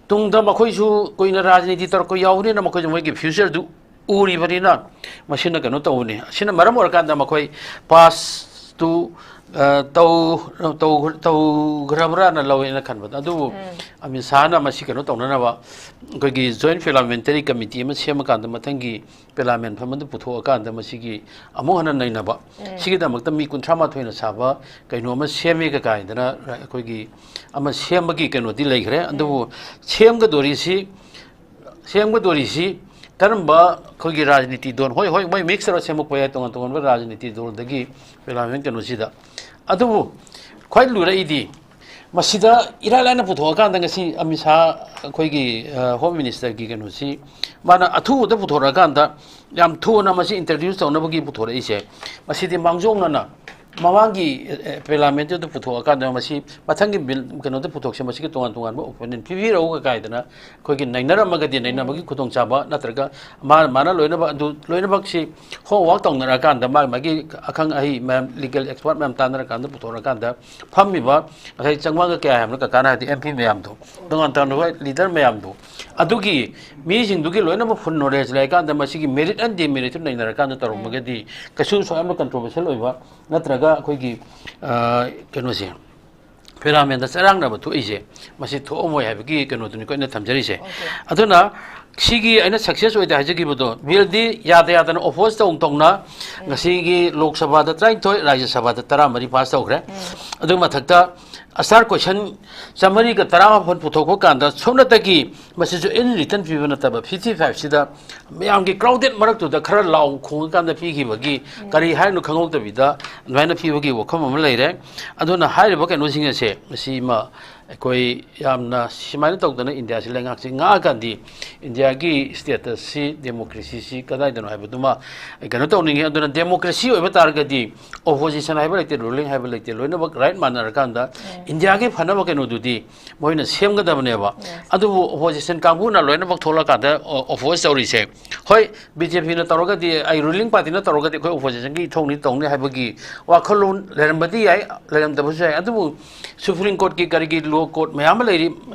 ꯇꯨꯡꯗ ꯃꯈꯣꯏꯁꯨ ꯀꯨꯏꯅ ꯔꯥꯖꯅꯤꯇꯤ ꯇꯧꯔꯛꯄ ꯌꯥꯎꯕꯅꯤꯅ ꯃꯈꯣꯏꯁꯨ ꯃꯣꯏꯒꯤ future ꯗꯨ ꯎꯔꯤꯕꯅꯤꯅ ꯃꯁꯤꯅ ꯀꯩꯅꯣ ꯇꯧꯕꯅꯤ꯫ ꯑꯁꯤꯅ ꯃꯔꯝ ꯑꯣꯏꯔꯀꯥꯟꯗ ꯃꯈꯣꯏ pass ꯇꯨ, ꯑ, ꯇꯧ-, ꯇꯧ-, ꯇꯧꯈ꯭ꯔꯕ꯭ꯔꯥꯅ ꯂꯧꯋꯦꯅ ꯈꯟꯕꯗ, ꯑꯗꯨꯕꯨ ꯑꯃꯤꯠ ꯁꯥꯍꯅ ꯃꯁꯤ ꯀꯩꯅꯣ ꯇꯧꯅꯅꯕ ꯑꯩꯈꯣꯏꯒꯤ Joint Parliamentary Committee ꯑꯃ ꯁꯦꯝꯃꯀꯥꯟꯗ ꯃꯊꯪꯒꯤ parliament ꯐꯝꯕꯗ ꯄꯨꯊꯣꯛꯑꯀꯥꯟꯗ ꯃꯁꯤꯒꯤ ꯑꯃꯨꯛ ꯍꯟꯅ ꯅꯩꯅꯕ, ꯁꯤꯒꯤꯗꯃꯛꯇ ꯃꯤ ꯀꯨꯟꯊ꯭ꯔꯥ ꯃꯥꯊꯣꯏꯅ ꯁꯥꯕ ꯀꯩꯅꯣ ꯑꯃ ꯁꯦꯝꯃꯦ ꯀꯥꯏꯗꯅ ꯑꯩꯈꯣꯏꯒꯤ ꯑꯃ ꯁꯦꯝꯕꯒꯤ ꯀꯩꯅꯣꯗꯤ ꯂꯩꯈ꯭ꯔꯦ꯫ ꯑꯗꯨꯕꯨ ꯁꯦꯝꯒꯗꯣꯔꯤꯁꯤ, ꯁꯦꯝꯒꯗꯣꯔꯤꯁꯤ ꯀꯔꯝꯕ ꯑꯩꯈꯣꯏꯒꯤ ꯔꯥꯖꯅꯤꯇꯤ ꯗꯣꯟ, ꯍꯣꯏ, ꯍꯣꯏ, ꯃꯣꯏ mix ꯇꯧꯔꯒ ꯁꯦꯝꯃꯛꯄ ꯌꯥꯏ, ꯇꯣꯉꯥꯟ ꯇꯣꯉꯥꯟꯕ ꯔꯥꯖꯅꯤꯇꯤ ꯗꯣꯟꯗꯒꯤ parliament ꯀꯩꯅꯣꯁꯤꯗ꯫ ꯑꯗꯨꯕꯨ ꯈ꯭ꯋꯥꯏ ꯂꯨꯔꯛꯏꯗꯤ ꯃꯁꯤꯗ ꯏꯔꯥꯏ ꯂꯥꯏꯅ ꯄꯨꯊꯣꯛꯑꯀꯥꯟꯗ ꯉꯁꯤ ꯑꯃꯤꯠ ꯁꯥꯍ ꯑꯩꯈꯣꯏꯒꯤ, ꯑ, Home Minister ꯒꯤ ꯀꯩꯅꯣꯁꯤ ꯃꯥꯅ ꯑꯊꯨꯕꯗ ꯄꯨꯊꯣꯔꯛꯑꯀꯥꯟꯗ ꯌꯥꯝ ꯊꯨꯅ ꯃꯁꯤ introduce ꯇꯧꯅꯕꯒꯤ ꯄꯨꯊꯣꯔꯛꯏꯁꯦ, ꯃꯁꯤꯗꯤ ꯃꯥꯡꯖꯧꯅꯅ ꯃꯃꯥꯡꯒꯤ ꯄꯥꯔꯂꯤꯌꯥꯃꯦꯟꯠꯇꯨꯗ ꯄꯨꯊꯣꯛꯑꯀꯥꯟꯗ ꯃꯁꯤ ꯃꯊꯪꯒꯤ ꯕꯤꯜ ꯀꯩꯅꯣꯗ ꯄꯨꯊꯣꯛꯁꯦ, ꯃꯁꯤꯒꯤ ꯇꯣꯉꯥꯟ ꯇꯣꯉꯥꯟꯕ ꯑꯣꯄꯤꯅꯤꯌꯟ ꯄꯤꯕꯤꯔꯛꯎꯒ ꯀꯥꯏꯗꯅ ꯑꯩꯈꯣꯏꯒꯤ ꯅꯩꯅꯔꯝꯃꯒꯗꯤ, ꯅꯩꯅꯕꯒꯤ ꯈꯨꯗꯣꯡꯆꯥꯕ ꯅꯠꯇ꯭ꯔꯒ ꯃꯥ ꯃꯥꯅ ꯂꯣꯏꯅꯃꯛ ꯑꯗꯨ ꯂꯣꯏꯅꯃꯛꯁꯤ ꯍꯣꯝꯋꯥꯛ ꯇꯧꯅꯔꯀꯥꯟꯗ, ꯃꯥꯒꯤ ꯃꯥꯒꯤ ꯑꯈꯪ ꯑꯍꯩ ꯃꯌꯥꯝ, ꯂꯤꯒꯦꯜ ꯑꯦꯛꯁꯄꯔꯠ ꯃꯌꯥꯝ ꯇꯥꯟꯅꯔꯀꯥꯟꯗ ꯄꯨꯊꯣꯔꯀꯥꯟꯗ ꯐꯝꯃꯤꯕ ꯉꯁꯥꯏ ꯆꯥꯝꯃꯉꯥꯒ ꯀꯌꯥ ꯍꯥꯏꯕꯅꯣ ꯀꯀꯥꯅ ꯍꯥꯏꯗꯤ ꯑꯦꯝ ꯄꯤ ꯃꯌꯥꯝꯗꯣ, ꯇꯣꯉꯥꯟ ꯇꯣꯉꯥꯟꯕ ꯂꯤꯗꯔ ꯃꯌꯥꯝꯗꯣ, ꯑꯗꯨꯒꯤ ꯃꯤꯁꯤꯡꯗꯨꯒꯤ ꯂꯣꯏꯅꯃꯛ ꯐꯨꯜ ꯅꯣꯂꯦꯖ ꯂꯩꯔꯀꯥꯟꯗ ꯃꯁꯤꯒꯤ ꯃꯦꯔꯤꯠ ꯑꯦꯟ ꯗꯤꯃꯦꯔꯤꯠꯇꯨ ꯅꯩꯅꯔꯀꯥꯟꯗ ꯇꯧꯔꯝꯃꯒꯗꯤ ꯀꯩꯁꯨ ꯁꯨꯛ ꯌꯥꯝꯅ ꯀꯟꯇ꯭ꯔꯣꯚꯔꯁꯤꯌꯦꯜ ꯑꯣꯏꯕ ꯅꯠꯇ꯭ꯔꯒ ꯑꯩꯈꯣꯏꯒꯤ, ꯑ, ꯀꯩꯅꯣꯁꯦ, ꯄꯥꯔꯂꯤꯌꯥꯃꯦꯟꯠꯇ ꯆꯔꯥꯡꯅꯕ ꯊꯣꯛꯏꯁꯦ, ꯃꯁꯤ ꯊꯣꯛꯑꯝꯃꯣꯏ ꯍꯥꯏꯕꯒꯤ ꯀꯩꯅꯣꯗꯨꯅꯤꯀꯣ ꯑꯩꯅ ꯊꯝꯖꯔꯤꯁꯦ꯫ ꯑꯗꯨꯅ ꯁꯤꯒꯤ ꯑꯩꯅ ꯁꯛꯁꯦꯁ ꯑꯣꯏꯗꯦ ꯍꯥꯏꯖꯈꯤꯕꯗꯣ, ꯕꯤꯜꯗꯤ ꯌꯥꯗ ꯌꯥꯗꯅ ꯑꯣꯄꯣꯖ ꯇꯧ ꯇꯧꯅ ꯉꯁꯤꯒꯤ ꯂꯣꯛ ꯁꯚꯥꯗ ꯇꯔꯥꯅꯤꯊꯣꯏ, ꯔꯥꯖ꯭ꯌ ꯁꯚꯥꯗ ꯇꯔꯥꯃꯔꯤ ꯄꯥꯁ ꯇꯧꯈ꯭ꯔꯦ꯫ ꯑꯗꯨ ꯃꯊꯛꯇ ꯑꯁꯥꯔ ꯀꯣꯏꯁꯟ ꯆꯥꯃꯔꯤꯒ ꯇꯔꯥꯃꯥꯄꯟ ꯄꯨꯊꯣꯛꯄ ꯀꯥꯟꯗ ꯁꯨꯞꯅꯇꯒꯤ ꯃꯁꯤꯁꯨ ꯏꯟ ꯔꯤꯇꯟ ꯄꯤꯕ ꯅꯠꯇꯕ, ꯐꯤꯐꯇꯤ ꯐꯥꯏꯚꯁꯤꯗ ꯃꯌꯥꯝꯒꯤ ꯀ꯭ꯔꯥꯎꯗꯦꯠ ꯃꯔꯛꯇꯨꯗ ꯈꯔ ꯂꯥꯎ ꯈꯣꯡꯉꯀꯥꯟꯗ ꯄꯤꯈꯤꯕꯒꯤ ꯀꯔꯤ ꯍꯥꯏꯅꯣ ꯈꯪꯍꯧꯗꯕꯤꯗ ꯑꯗꯨꯃꯥꯏꯅ ꯄꯤꯕꯒꯤ ꯋꯥꯐꯝ ꯑꯃ ꯂꯩꯔꯦ꯫ ꯑꯗꯨꯅ ꯍꯥꯏꯔꯤꯕ ꯀꯩꯅꯣꯁꯤꯡ ꯑꯁꯦ, ꯃꯁꯤꯃ ꯑꯩꯈꯣꯏ ꯌꯥꯝꯅ ꯁꯨꯃꯥꯏꯅ ꯇꯧꯗꯅ ꯏꯟꯗꯤꯌꯥꯁꯤ ꯂꯩꯉꯥꯛꯁꯤ ꯉꯥꯛꯑꯀꯥꯟꯗꯤ ꯏꯟꯗꯤꯌꯥꯒꯤ ꯁ꯭ꯇꯦꯇꯁꯁꯤ, ꯗꯦꯃꯣꯀ꯭ꯔꯦꯁꯤꯁꯤ ꯀꯗꯥꯏꯗꯅꯣ ꯍꯥꯏꯕꯗꯨꯃ ꯑꯩ ꯀꯩꯅꯣ ꯇꯧꯅꯤꯡꯉꯤ꯫ ꯑꯗꯨꯅ ꯗꯦꯃꯣꯀ꯭ꯔꯦꯁꯤ ꯑꯣꯏꯕ ꯇꯥꯔꯒꯗꯤ ꯑꯣꯄꯣꯖꯤꯁꯟ ꯍꯥꯏꯕ ꯂꯩꯇꯦ, ꯔꯨꯂꯤꯡ ꯍꯥꯏꯕ ꯂꯩꯇꯦ, ꯂꯣꯏꯅꯃꯛ ꯔꯥꯏꯠ ꯃꯥꯟꯅꯔꯀꯥꯟꯗ ꯏꯟꯗꯤꯌꯥꯒꯤ ꯐꯅꯕ ꯀꯩꯅꯣꯗꯨꯗꯤ ꯃꯣꯏꯅ ꯁꯦꯝꯒꯗꯕꯅꯦꯕ꯫ ꯑꯗꯨꯕꯨ ꯑꯣꯄꯣꯖꯤꯁꯟ ꯀꯥꯡꯕꯨꯅ ꯂꯣꯏꯅꯃꯛ ꯊꯣꯛꯂꯛꯀꯥꯟꯗ ꯑꯣ-, ꯑꯣꯄꯣꯖ ꯇꯧꯔꯤꯁꯦ, ꯍꯣꯏ, ꯕꯤ ꯖꯦ ꯄꯤꯅ ꯇꯧꯔꯒꯗꯤ, ꯑꯩ ꯔꯨꯂꯤꯡ ꯄꯥꯔꯇꯤꯅ ꯇꯧꯔꯒꯗꯤ ꯑꯩꯈꯣꯏ ꯑꯣꯄꯣꯖꯤꯁꯟꯒꯤ ꯏꯊꯧꯅꯤ ꯇꯧꯅꯤ ꯍꯥꯏꯕꯒꯤ ꯋꯥꯈꯜꯂꯣꯟ ꯂꯩꯔꯝꯕꯗꯤ ꯌꯥꯏ, ꯂꯩꯔꯝꯗꯕꯁꯨ ꯌꯥꯏ꯫ ꯑꯗꯨꯕꯨ ꯁꯨꯄ꯭ꯔꯤꯝ ꯀꯣꯔꯠꯀꯤ ꯀꯔꯤꯒꯤ ꯂꯣ ꯀꯣꯔꯠ ꯃꯌꯥꯝ ꯑꯃ ꯂꯩꯔꯤ,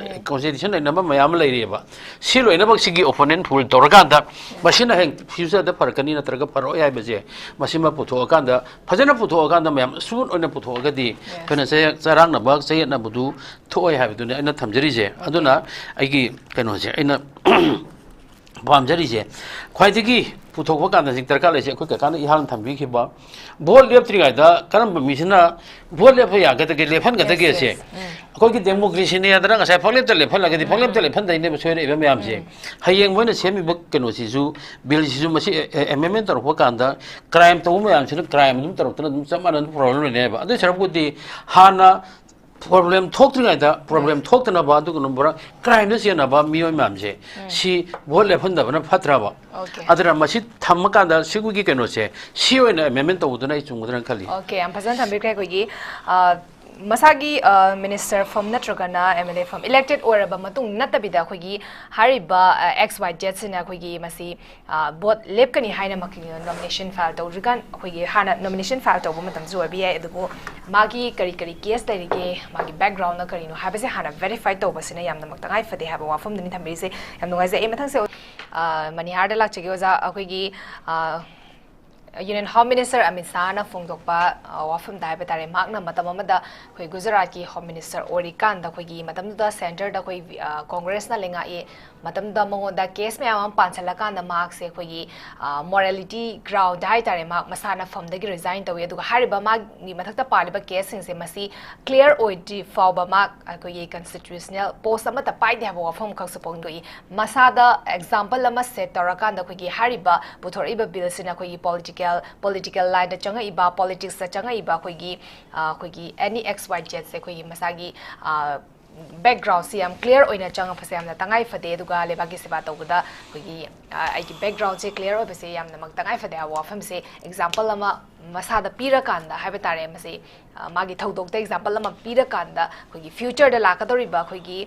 ꯀꯣꯟꯁꯇꯤꯇ꯭ꯌꯨꯁꯟ ꯂꯩꯅꯕ ꯃꯌꯥꯝ ꯑꯃ ꯂꯩꯔꯤꯑꯕ꯫ ꯁꯤ ꯂꯣꯏꯅꯃꯛ ꯁꯤꯒꯤ ꯑꯣꯄꯣꯅꯦꯟ ꯐꯨꯜ ꯇꯧꯔꯀꯥꯟꯗ ꯃꯁꯤꯅ ꯍꯌꯦꯡ ꯐ꯭ꯌꯨꯆꯔꯗ ꯐꯔꯛꯀꯅꯤ ꯅꯠꯇ꯭ꯔꯒ ꯐꯔꯛꯑꯣꯏ ꯍꯥꯏꯕꯁꯦ, ꯃꯁꯤꯃ ꯄꯨꯊꯣꯛꯑꯀꯥꯟꯗ, ꯐꯖꯅ ꯄꯨꯊꯣꯛꯑꯀꯥꯟꯗ ꯃꯌꯥꯝ ꯁ꯭ꯃꯨꯠ ꯑꯣꯏꯅ ꯄꯨꯊꯣꯛꯑꯒꯗꯤ ꯑꯩꯈꯣꯏꯅ ꯆꯌꯥ-, ꯆꯔꯥꯡꯅꯕ, ꯆꯌꯦꯠꯅꯕꯗꯨ ꯊꯣꯛꯑꯣꯏ ꯍꯥꯏꯕꯗꯨꯅꯤ ꯑꯩꯅ ꯊꯝꯖꯔꯤꯁꯦ꯫ ꯑꯗꯨꯅ ꯑꯩꯒꯤ ꯀꯩꯅꯣꯁꯦ ꯑꯩꯅ ꯄꯥꯝꯖꯔꯤꯁꯦ, ꯈ꯭ꯋꯥꯏꯗꯒꯤ ꯄꯨꯊꯣꯛꯄ ꯀꯥꯟꯗ ꯍꯧꯖꯤꯛ ꯗꯔꯀꯥꯔ ꯂꯩꯔꯤꯁꯦ ꯑꯩꯈꯣꯏ ꯀꯀꯥꯅ ꯏꯍꯥꯟ ꯊꯝꯕꯤꯈꯤꯕ, ꯚꯣꯠ ꯂꯦꯞꯇ꯭ꯔꯤꯉꯩꯗ ꯀꯔꯝꯕ ꯃꯤꯁꯤꯅ ꯚꯣꯠ ꯂꯦꯞꯄ ꯌꯥꯒꯗꯒꯦ, ꯂꯦꯞꯍꯟꯒꯗꯒꯦ ꯌꯦꯁ, ꯁꯦ꯫ ꯌꯦꯁ, ꯎꯝ꯫ ꯑꯩꯈꯣꯏꯒꯤ ꯗꯦꯃꯣꯀ꯭ꯔꯦꯁꯤꯅꯦ ꯍꯥꯏꯗꯅ ꯉꯁꯥꯏ ꯄꯪꯂꯦꯞꯇ ꯂꯦꯞꯍꯜꯂꯒꯗꯤ ꯄꯪꯂꯦꯞꯇ ꯂꯦꯞꯍꯟꯗꯣꯏꯅꯦꯕ ꯁꯣꯏꯔꯛꯏꯕ ꯃꯌꯥꯝꯁꯦ꯫ ꯎꯝ꯫ ꯍꯌꯦꯡ ꯃꯣꯏꯅ ꯁꯦꯝꯃꯤꯕ ꯀꯩꯅꯣꯁꯤꯁꯨ, ꯕꯤꯜꯁꯤꯁꯨ ꯃꯁꯤ ꯑꯦ-, ꯑꯦ-, ꯑꯦꯃꯦꯟꯃꯦꯟ ꯇꯧꯔꯛꯄ ꯀꯥꯟꯗ ꯀ꯭ꯔꯥꯏꯝ ꯇꯧꯕ ꯃꯌꯥꯝꯁꯤꯅ ꯀ꯭ꯔꯥꯏꯝ ꯑꯗꯨꯝ ꯇꯧꯔꯛꯇꯅ ꯑꯗꯨꯝ ꯆꯞ ꯃꯥꯟꯅꯅ ꯄ꯭ꯔꯣꯕ꯭ꯂꯦꯝ ꯂꯩꯅꯦꯕ꯫ ꯑꯗꯨꯏ ꯁꯔꯨꯛꯄꯨꯗꯤ ꯍꯥꯟꯅ ꯄ꯭ꯔꯣꯕ꯭ꯂꯦꯝ ꯊꯣꯛꯇ꯭ꯔꯤꯉꯩꯗ ꯄ꯭ꯔꯣꯕ꯭ꯂꯦꯝ ꯊꯣꯛꯇꯅꯕ, ꯑꯗꯨꯒꯨꯝꯕ ꯀ꯭ꯔꯥꯏꯝꯗ ꯆꯦꯟꯅꯕ ꯃꯤꯑꯣꯏ ꯃꯌꯥꯝꯁꯦ, ꯁꯤ ꯚꯣꯠ ꯂꯦꯞꯍꯟꯗꯕꯅ ꯐꯠꯇ꯭ꯔꯕ? Okay. ꯑꯗꯨꯅ ꯃꯁꯤ ꯊꯝꯃꯀꯥꯟꯗ ꯁꯤꯒꯤ ꯀꯩꯅꯣꯁꯦ, ꯁꯤ ꯑꯣꯏꯅ ꯑꯦꯃꯦꯟꯃꯦꯟ ꯇꯧꯕꯗꯨꯅ ꯑꯩ ꯆꯨꯝꯒꯗ꯭ꯔꯅ ꯈꯜꯂꯤ꯫ Okay, ꯌꯥꯝ ꯐꯖꯅ ꯊꯝꯕꯤꯈ꯭ꯔꯦ꯫ ꯑꯩꯈꯣꯏꯒꯤ ꯑ, ꯃꯁꯥꯒꯤ ꯃꯤꯅꯤꯁꯇꯔ ꯐꯝ ꯅꯠꯇ꯭ꯔꯒꯅ ꯑꯦꯝ ꯑꯦꯜ ꯑꯦ ꯐꯝ ꯏꯂꯦꯛꯇꯦꯗ ꯑꯣꯏꯔꯕ ꯃꯇꯨꯡ ꯅꯠꯇꯕꯤꯗ, ꯑꯩꯈꯣꯏꯒꯤ ꯍꯥꯏꯔꯤꯕ ꯑꯦꯛꯁ ꯋꯥꯏ ꯖꯦꯠꯁꯤꯅ ꯑꯩꯈꯣꯏꯒꯤ ꯃꯁꯤ ꯚꯣꯠ ꯂꯦꯞꯀꯅꯤ ꯍꯥꯏꯅꯃꯛꯀꯤ ꯅꯣꯃꯤꯅꯦꯁꯟ ꯐꯥꯏꯜ ꯇꯧꯗ꯭ꯔꯤꯀꯥꯟ, ꯑꯩꯈꯣꯏꯒꯤ ꯍꯥꯟꯅ ꯅꯣꯃꯤꯅꯦꯁꯟ ꯐꯥꯏꯜ ꯇꯧꯕ ꯃꯇꯝꯁꯨ ꯑꯣꯏꯕ ꯌꯥꯏ, ꯑꯗꯨꯕꯨ ꯃꯥꯒꯤ ꯀꯔꯤ ꯀꯔꯤ ꯀꯦꯁ ꯂꯩꯔꯤꯒꯦ, ꯃꯥꯒꯤ ꯕꯦꯛꯒ꯭ꯔꯥꯎꯟꯅ ꯀꯔꯤꯅꯣ ꯍꯥꯏꯕꯁꯦ ꯍꯥꯟꯅ ꯚꯦꯔꯤꯐꯥꯏ ꯇꯧꯕꯁꯤꯅ ꯌꯥꯝꯅꯃꯛ ꯇꯉꯥꯏ ꯐꯗꯦ ꯍꯥꯏꯕ ꯋꯥꯐꯝꯗꯨꯅꯤ ꯊꯝꯕꯤꯔꯤꯁꯦ꯫ ꯌꯥꯝ ꯅꯨꯡꯉꯥꯏꯖꯩ꯫ ꯑꯩ ꯃꯊꯪꯁꯦ ꯑ, ꯃꯅꯤꯍꯥꯔꯗ ꯂꯥꯛꯆꯒꯦ ꯑꯣꯖꯥ꯫ ꯑꯩꯈꯣꯏꯒꯤ ꯑ, ꯌꯨꯅꯤꯌꯟ ꯍꯣꯝ ꯃꯤꯅꯤꯁꯇꯔ ꯑꯃꯤꯠ ꯁꯥꯍꯅ ꯐꯣꯡꯗꯣꯛꯄ ꯑ, ꯋꯥꯐꯝꯗ ꯍꯥꯏꯕ ꯇꯥꯔꯦ, ꯃꯍꯥꯛꯅ ꯃꯇꯝ ꯑꯃꯗ ꯑꯩꯈꯣꯏ ꯒꯨꯖꯔꯥꯠꯀꯤ ꯍꯣꯝ ꯃꯤꯅꯤꯁꯇꯔ ꯑꯣꯏꯔꯤꯀꯥꯟꯗ ꯑꯩꯈꯣꯏꯒꯤ ꯃꯇꯝꯗꯨꯗ ꯁꯦꯟꯇꯔꯗ ꯑꯩꯈꯣꯏ ꯑ, ꯀꯣꯡꯒ꯭ꯔꯦꯁꯅ ꯂꯩꯉꯥꯛꯏ꯫ ꯃꯇꯝꯗꯨꯗ ꯃꯉꯣꯟꯗ ꯀꯦꯁ ꯃꯌꯥꯝ ꯑꯃ ꯄꯥꯟꯁꯤꯜꯂꯀꯥꯟꯗ ꯃꯍꯥꯛꯁꯦ ꯑꯩꯈꯣꯏꯒꯤ ꯃꯣꯔꯦꯂꯤꯇꯤ ꯒ꯭ꯔꯥꯎꯟꯗ ꯍꯥꯏ ꯇꯥꯔꯦ, ꯃꯍꯥꯛ ꯃꯁꯥꯅ ꯐꯝꯗꯒꯤ ꯔꯤꯖꯥꯏꯟ ꯇꯧꯏ꯫ ꯑꯗꯨꯒ ꯍꯥꯏꯔꯤꯕ ꯃꯥꯒꯤ ꯃꯊꯛꯇ ꯄꯥꯜꯂꯤꯕ ꯀꯦꯁꯁꯤꯡꯁꯦ ꯃꯁꯤ ꯀ꯭ꯂꯤꯌꯥꯔ ꯑꯣꯏꯗ꯭ꯔꯤ ꯐꯥꯎꯕ ꯃꯍꯥꯛ ꯑꯩꯈꯣꯏꯒꯤ ꯀꯟꯁꯇꯤꯇ꯭ꯌꯨꯁꯅꯦꯜ ꯄꯣꯁ ꯑꯃꯠꯇ ꯄꯥꯏꯗꯦ ꯍꯥꯏꯕ ꯋꯥꯐꯝ ꯈꯛꯁꯨ ꯐꯣꯡꯗꯣꯛꯏ꯫ ꯃꯁꯥꯗ ꯑꯦꯛꯖꯥꯝꯄꯜ ꯑꯃ ꯁꯦꯠ ꯇꯧꯔꯀꯥꯟꯗ ꯑꯩꯈꯣꯏꯒꯤ ꯍꯥꯏꯔꯤꯕ ꯄꯨꯊꯣꯔꯛꯏꯕ ꯕꯤꯜꯁꯤꯅ ꯑꯩꯈꯣꯏꯒꯤ ꯄꯣꯂꯤꯇꯤꯀꯦꯜ ꯄꯣꯂꯤꯇꯤꯀꯦꯜ ꯂꯥꯏꯟꯗ ꯆꯪꯉꯛꯏꯕ, ꯄꯣꯂꯤꯇꯤꯛꯁꯇ ꯆꯪꯉꯛꯏꯕ ꯑꯩꯈꯣꯏꯒꯤ ꯑ, ꯑꯩꯈꯣꯏꯒꯤ ꯑꯦꯅꯤ ꯑꯦꯛꯁ ꯋꯥꯏ ꯖꯦꯠꯁꯦ ꯑꯩꯈꯣꯏꯒꯤ ꯃꯁꯥꯒꯤ ꯑ, ꯕꯦꯛꯒ꯭ꯔꯥꯎꯟꯁꯤ ꯌꯥꯝ ꯀ꯭ꯂꯤꯌꯥꯔ ꯑꯣꯏꯅ ꯆꯪꯉꯛꯄꯁꯦ ꯌꯥꯝꯅ ꯇꯉꯥꯏ ꯐꯗꯦ꯫ ꯑꯗꯨꯒ ꯂꯩꯕꯥꯛꯀꯤ ꯁꯦꯕꯥ ꯇꯧꯕꯗ ꯑꯩꯈꯣꯏꯒꯤ ꯑ, ꯑꯩꯒꯤ ꯕꯦꯛꯒ꯭ꯔꯥꯎꯟꯁꯦ ꯀ꯭ꯂꯤꯌꯥꯔ ꯑꯣꯏꯕꯁꯦ ꯌꯥꯝꯅꯃꯛ ꯇꯉꯥꯏ ꯐꯗꯦ ꯍꯥꯏꯕ ꯋꯥꯐꯝꯁꯦ ꯑꯦꯛꯖꯥꯝꯄꯜ ꯑꯃ ꯃꯁꯥꯗ ꯄꯤꯔꯀꯥꯟꯗ ꯍꯥꯏꯕ ꯇꯥꯔꯦ, ꯃꯁꯤ ꯑ, ꯃꯥꯒꯤ ꯊꯧꯗꯣꯛꯇ ꯑꯦꯛꯖꯥꯝꯄꯜ ꯑꯃ ꯄꯤꯔꯀꯥꯟꯗ ꯑꯩꯈꯣꯏꯒꯤ ꯐ꯭ꯌꯨꯆꯔꯗ ꯂꯥꯛꯀꯗꯧꯔꯤꯕ ꯑꯩꯈꯣꯏꯒꯤ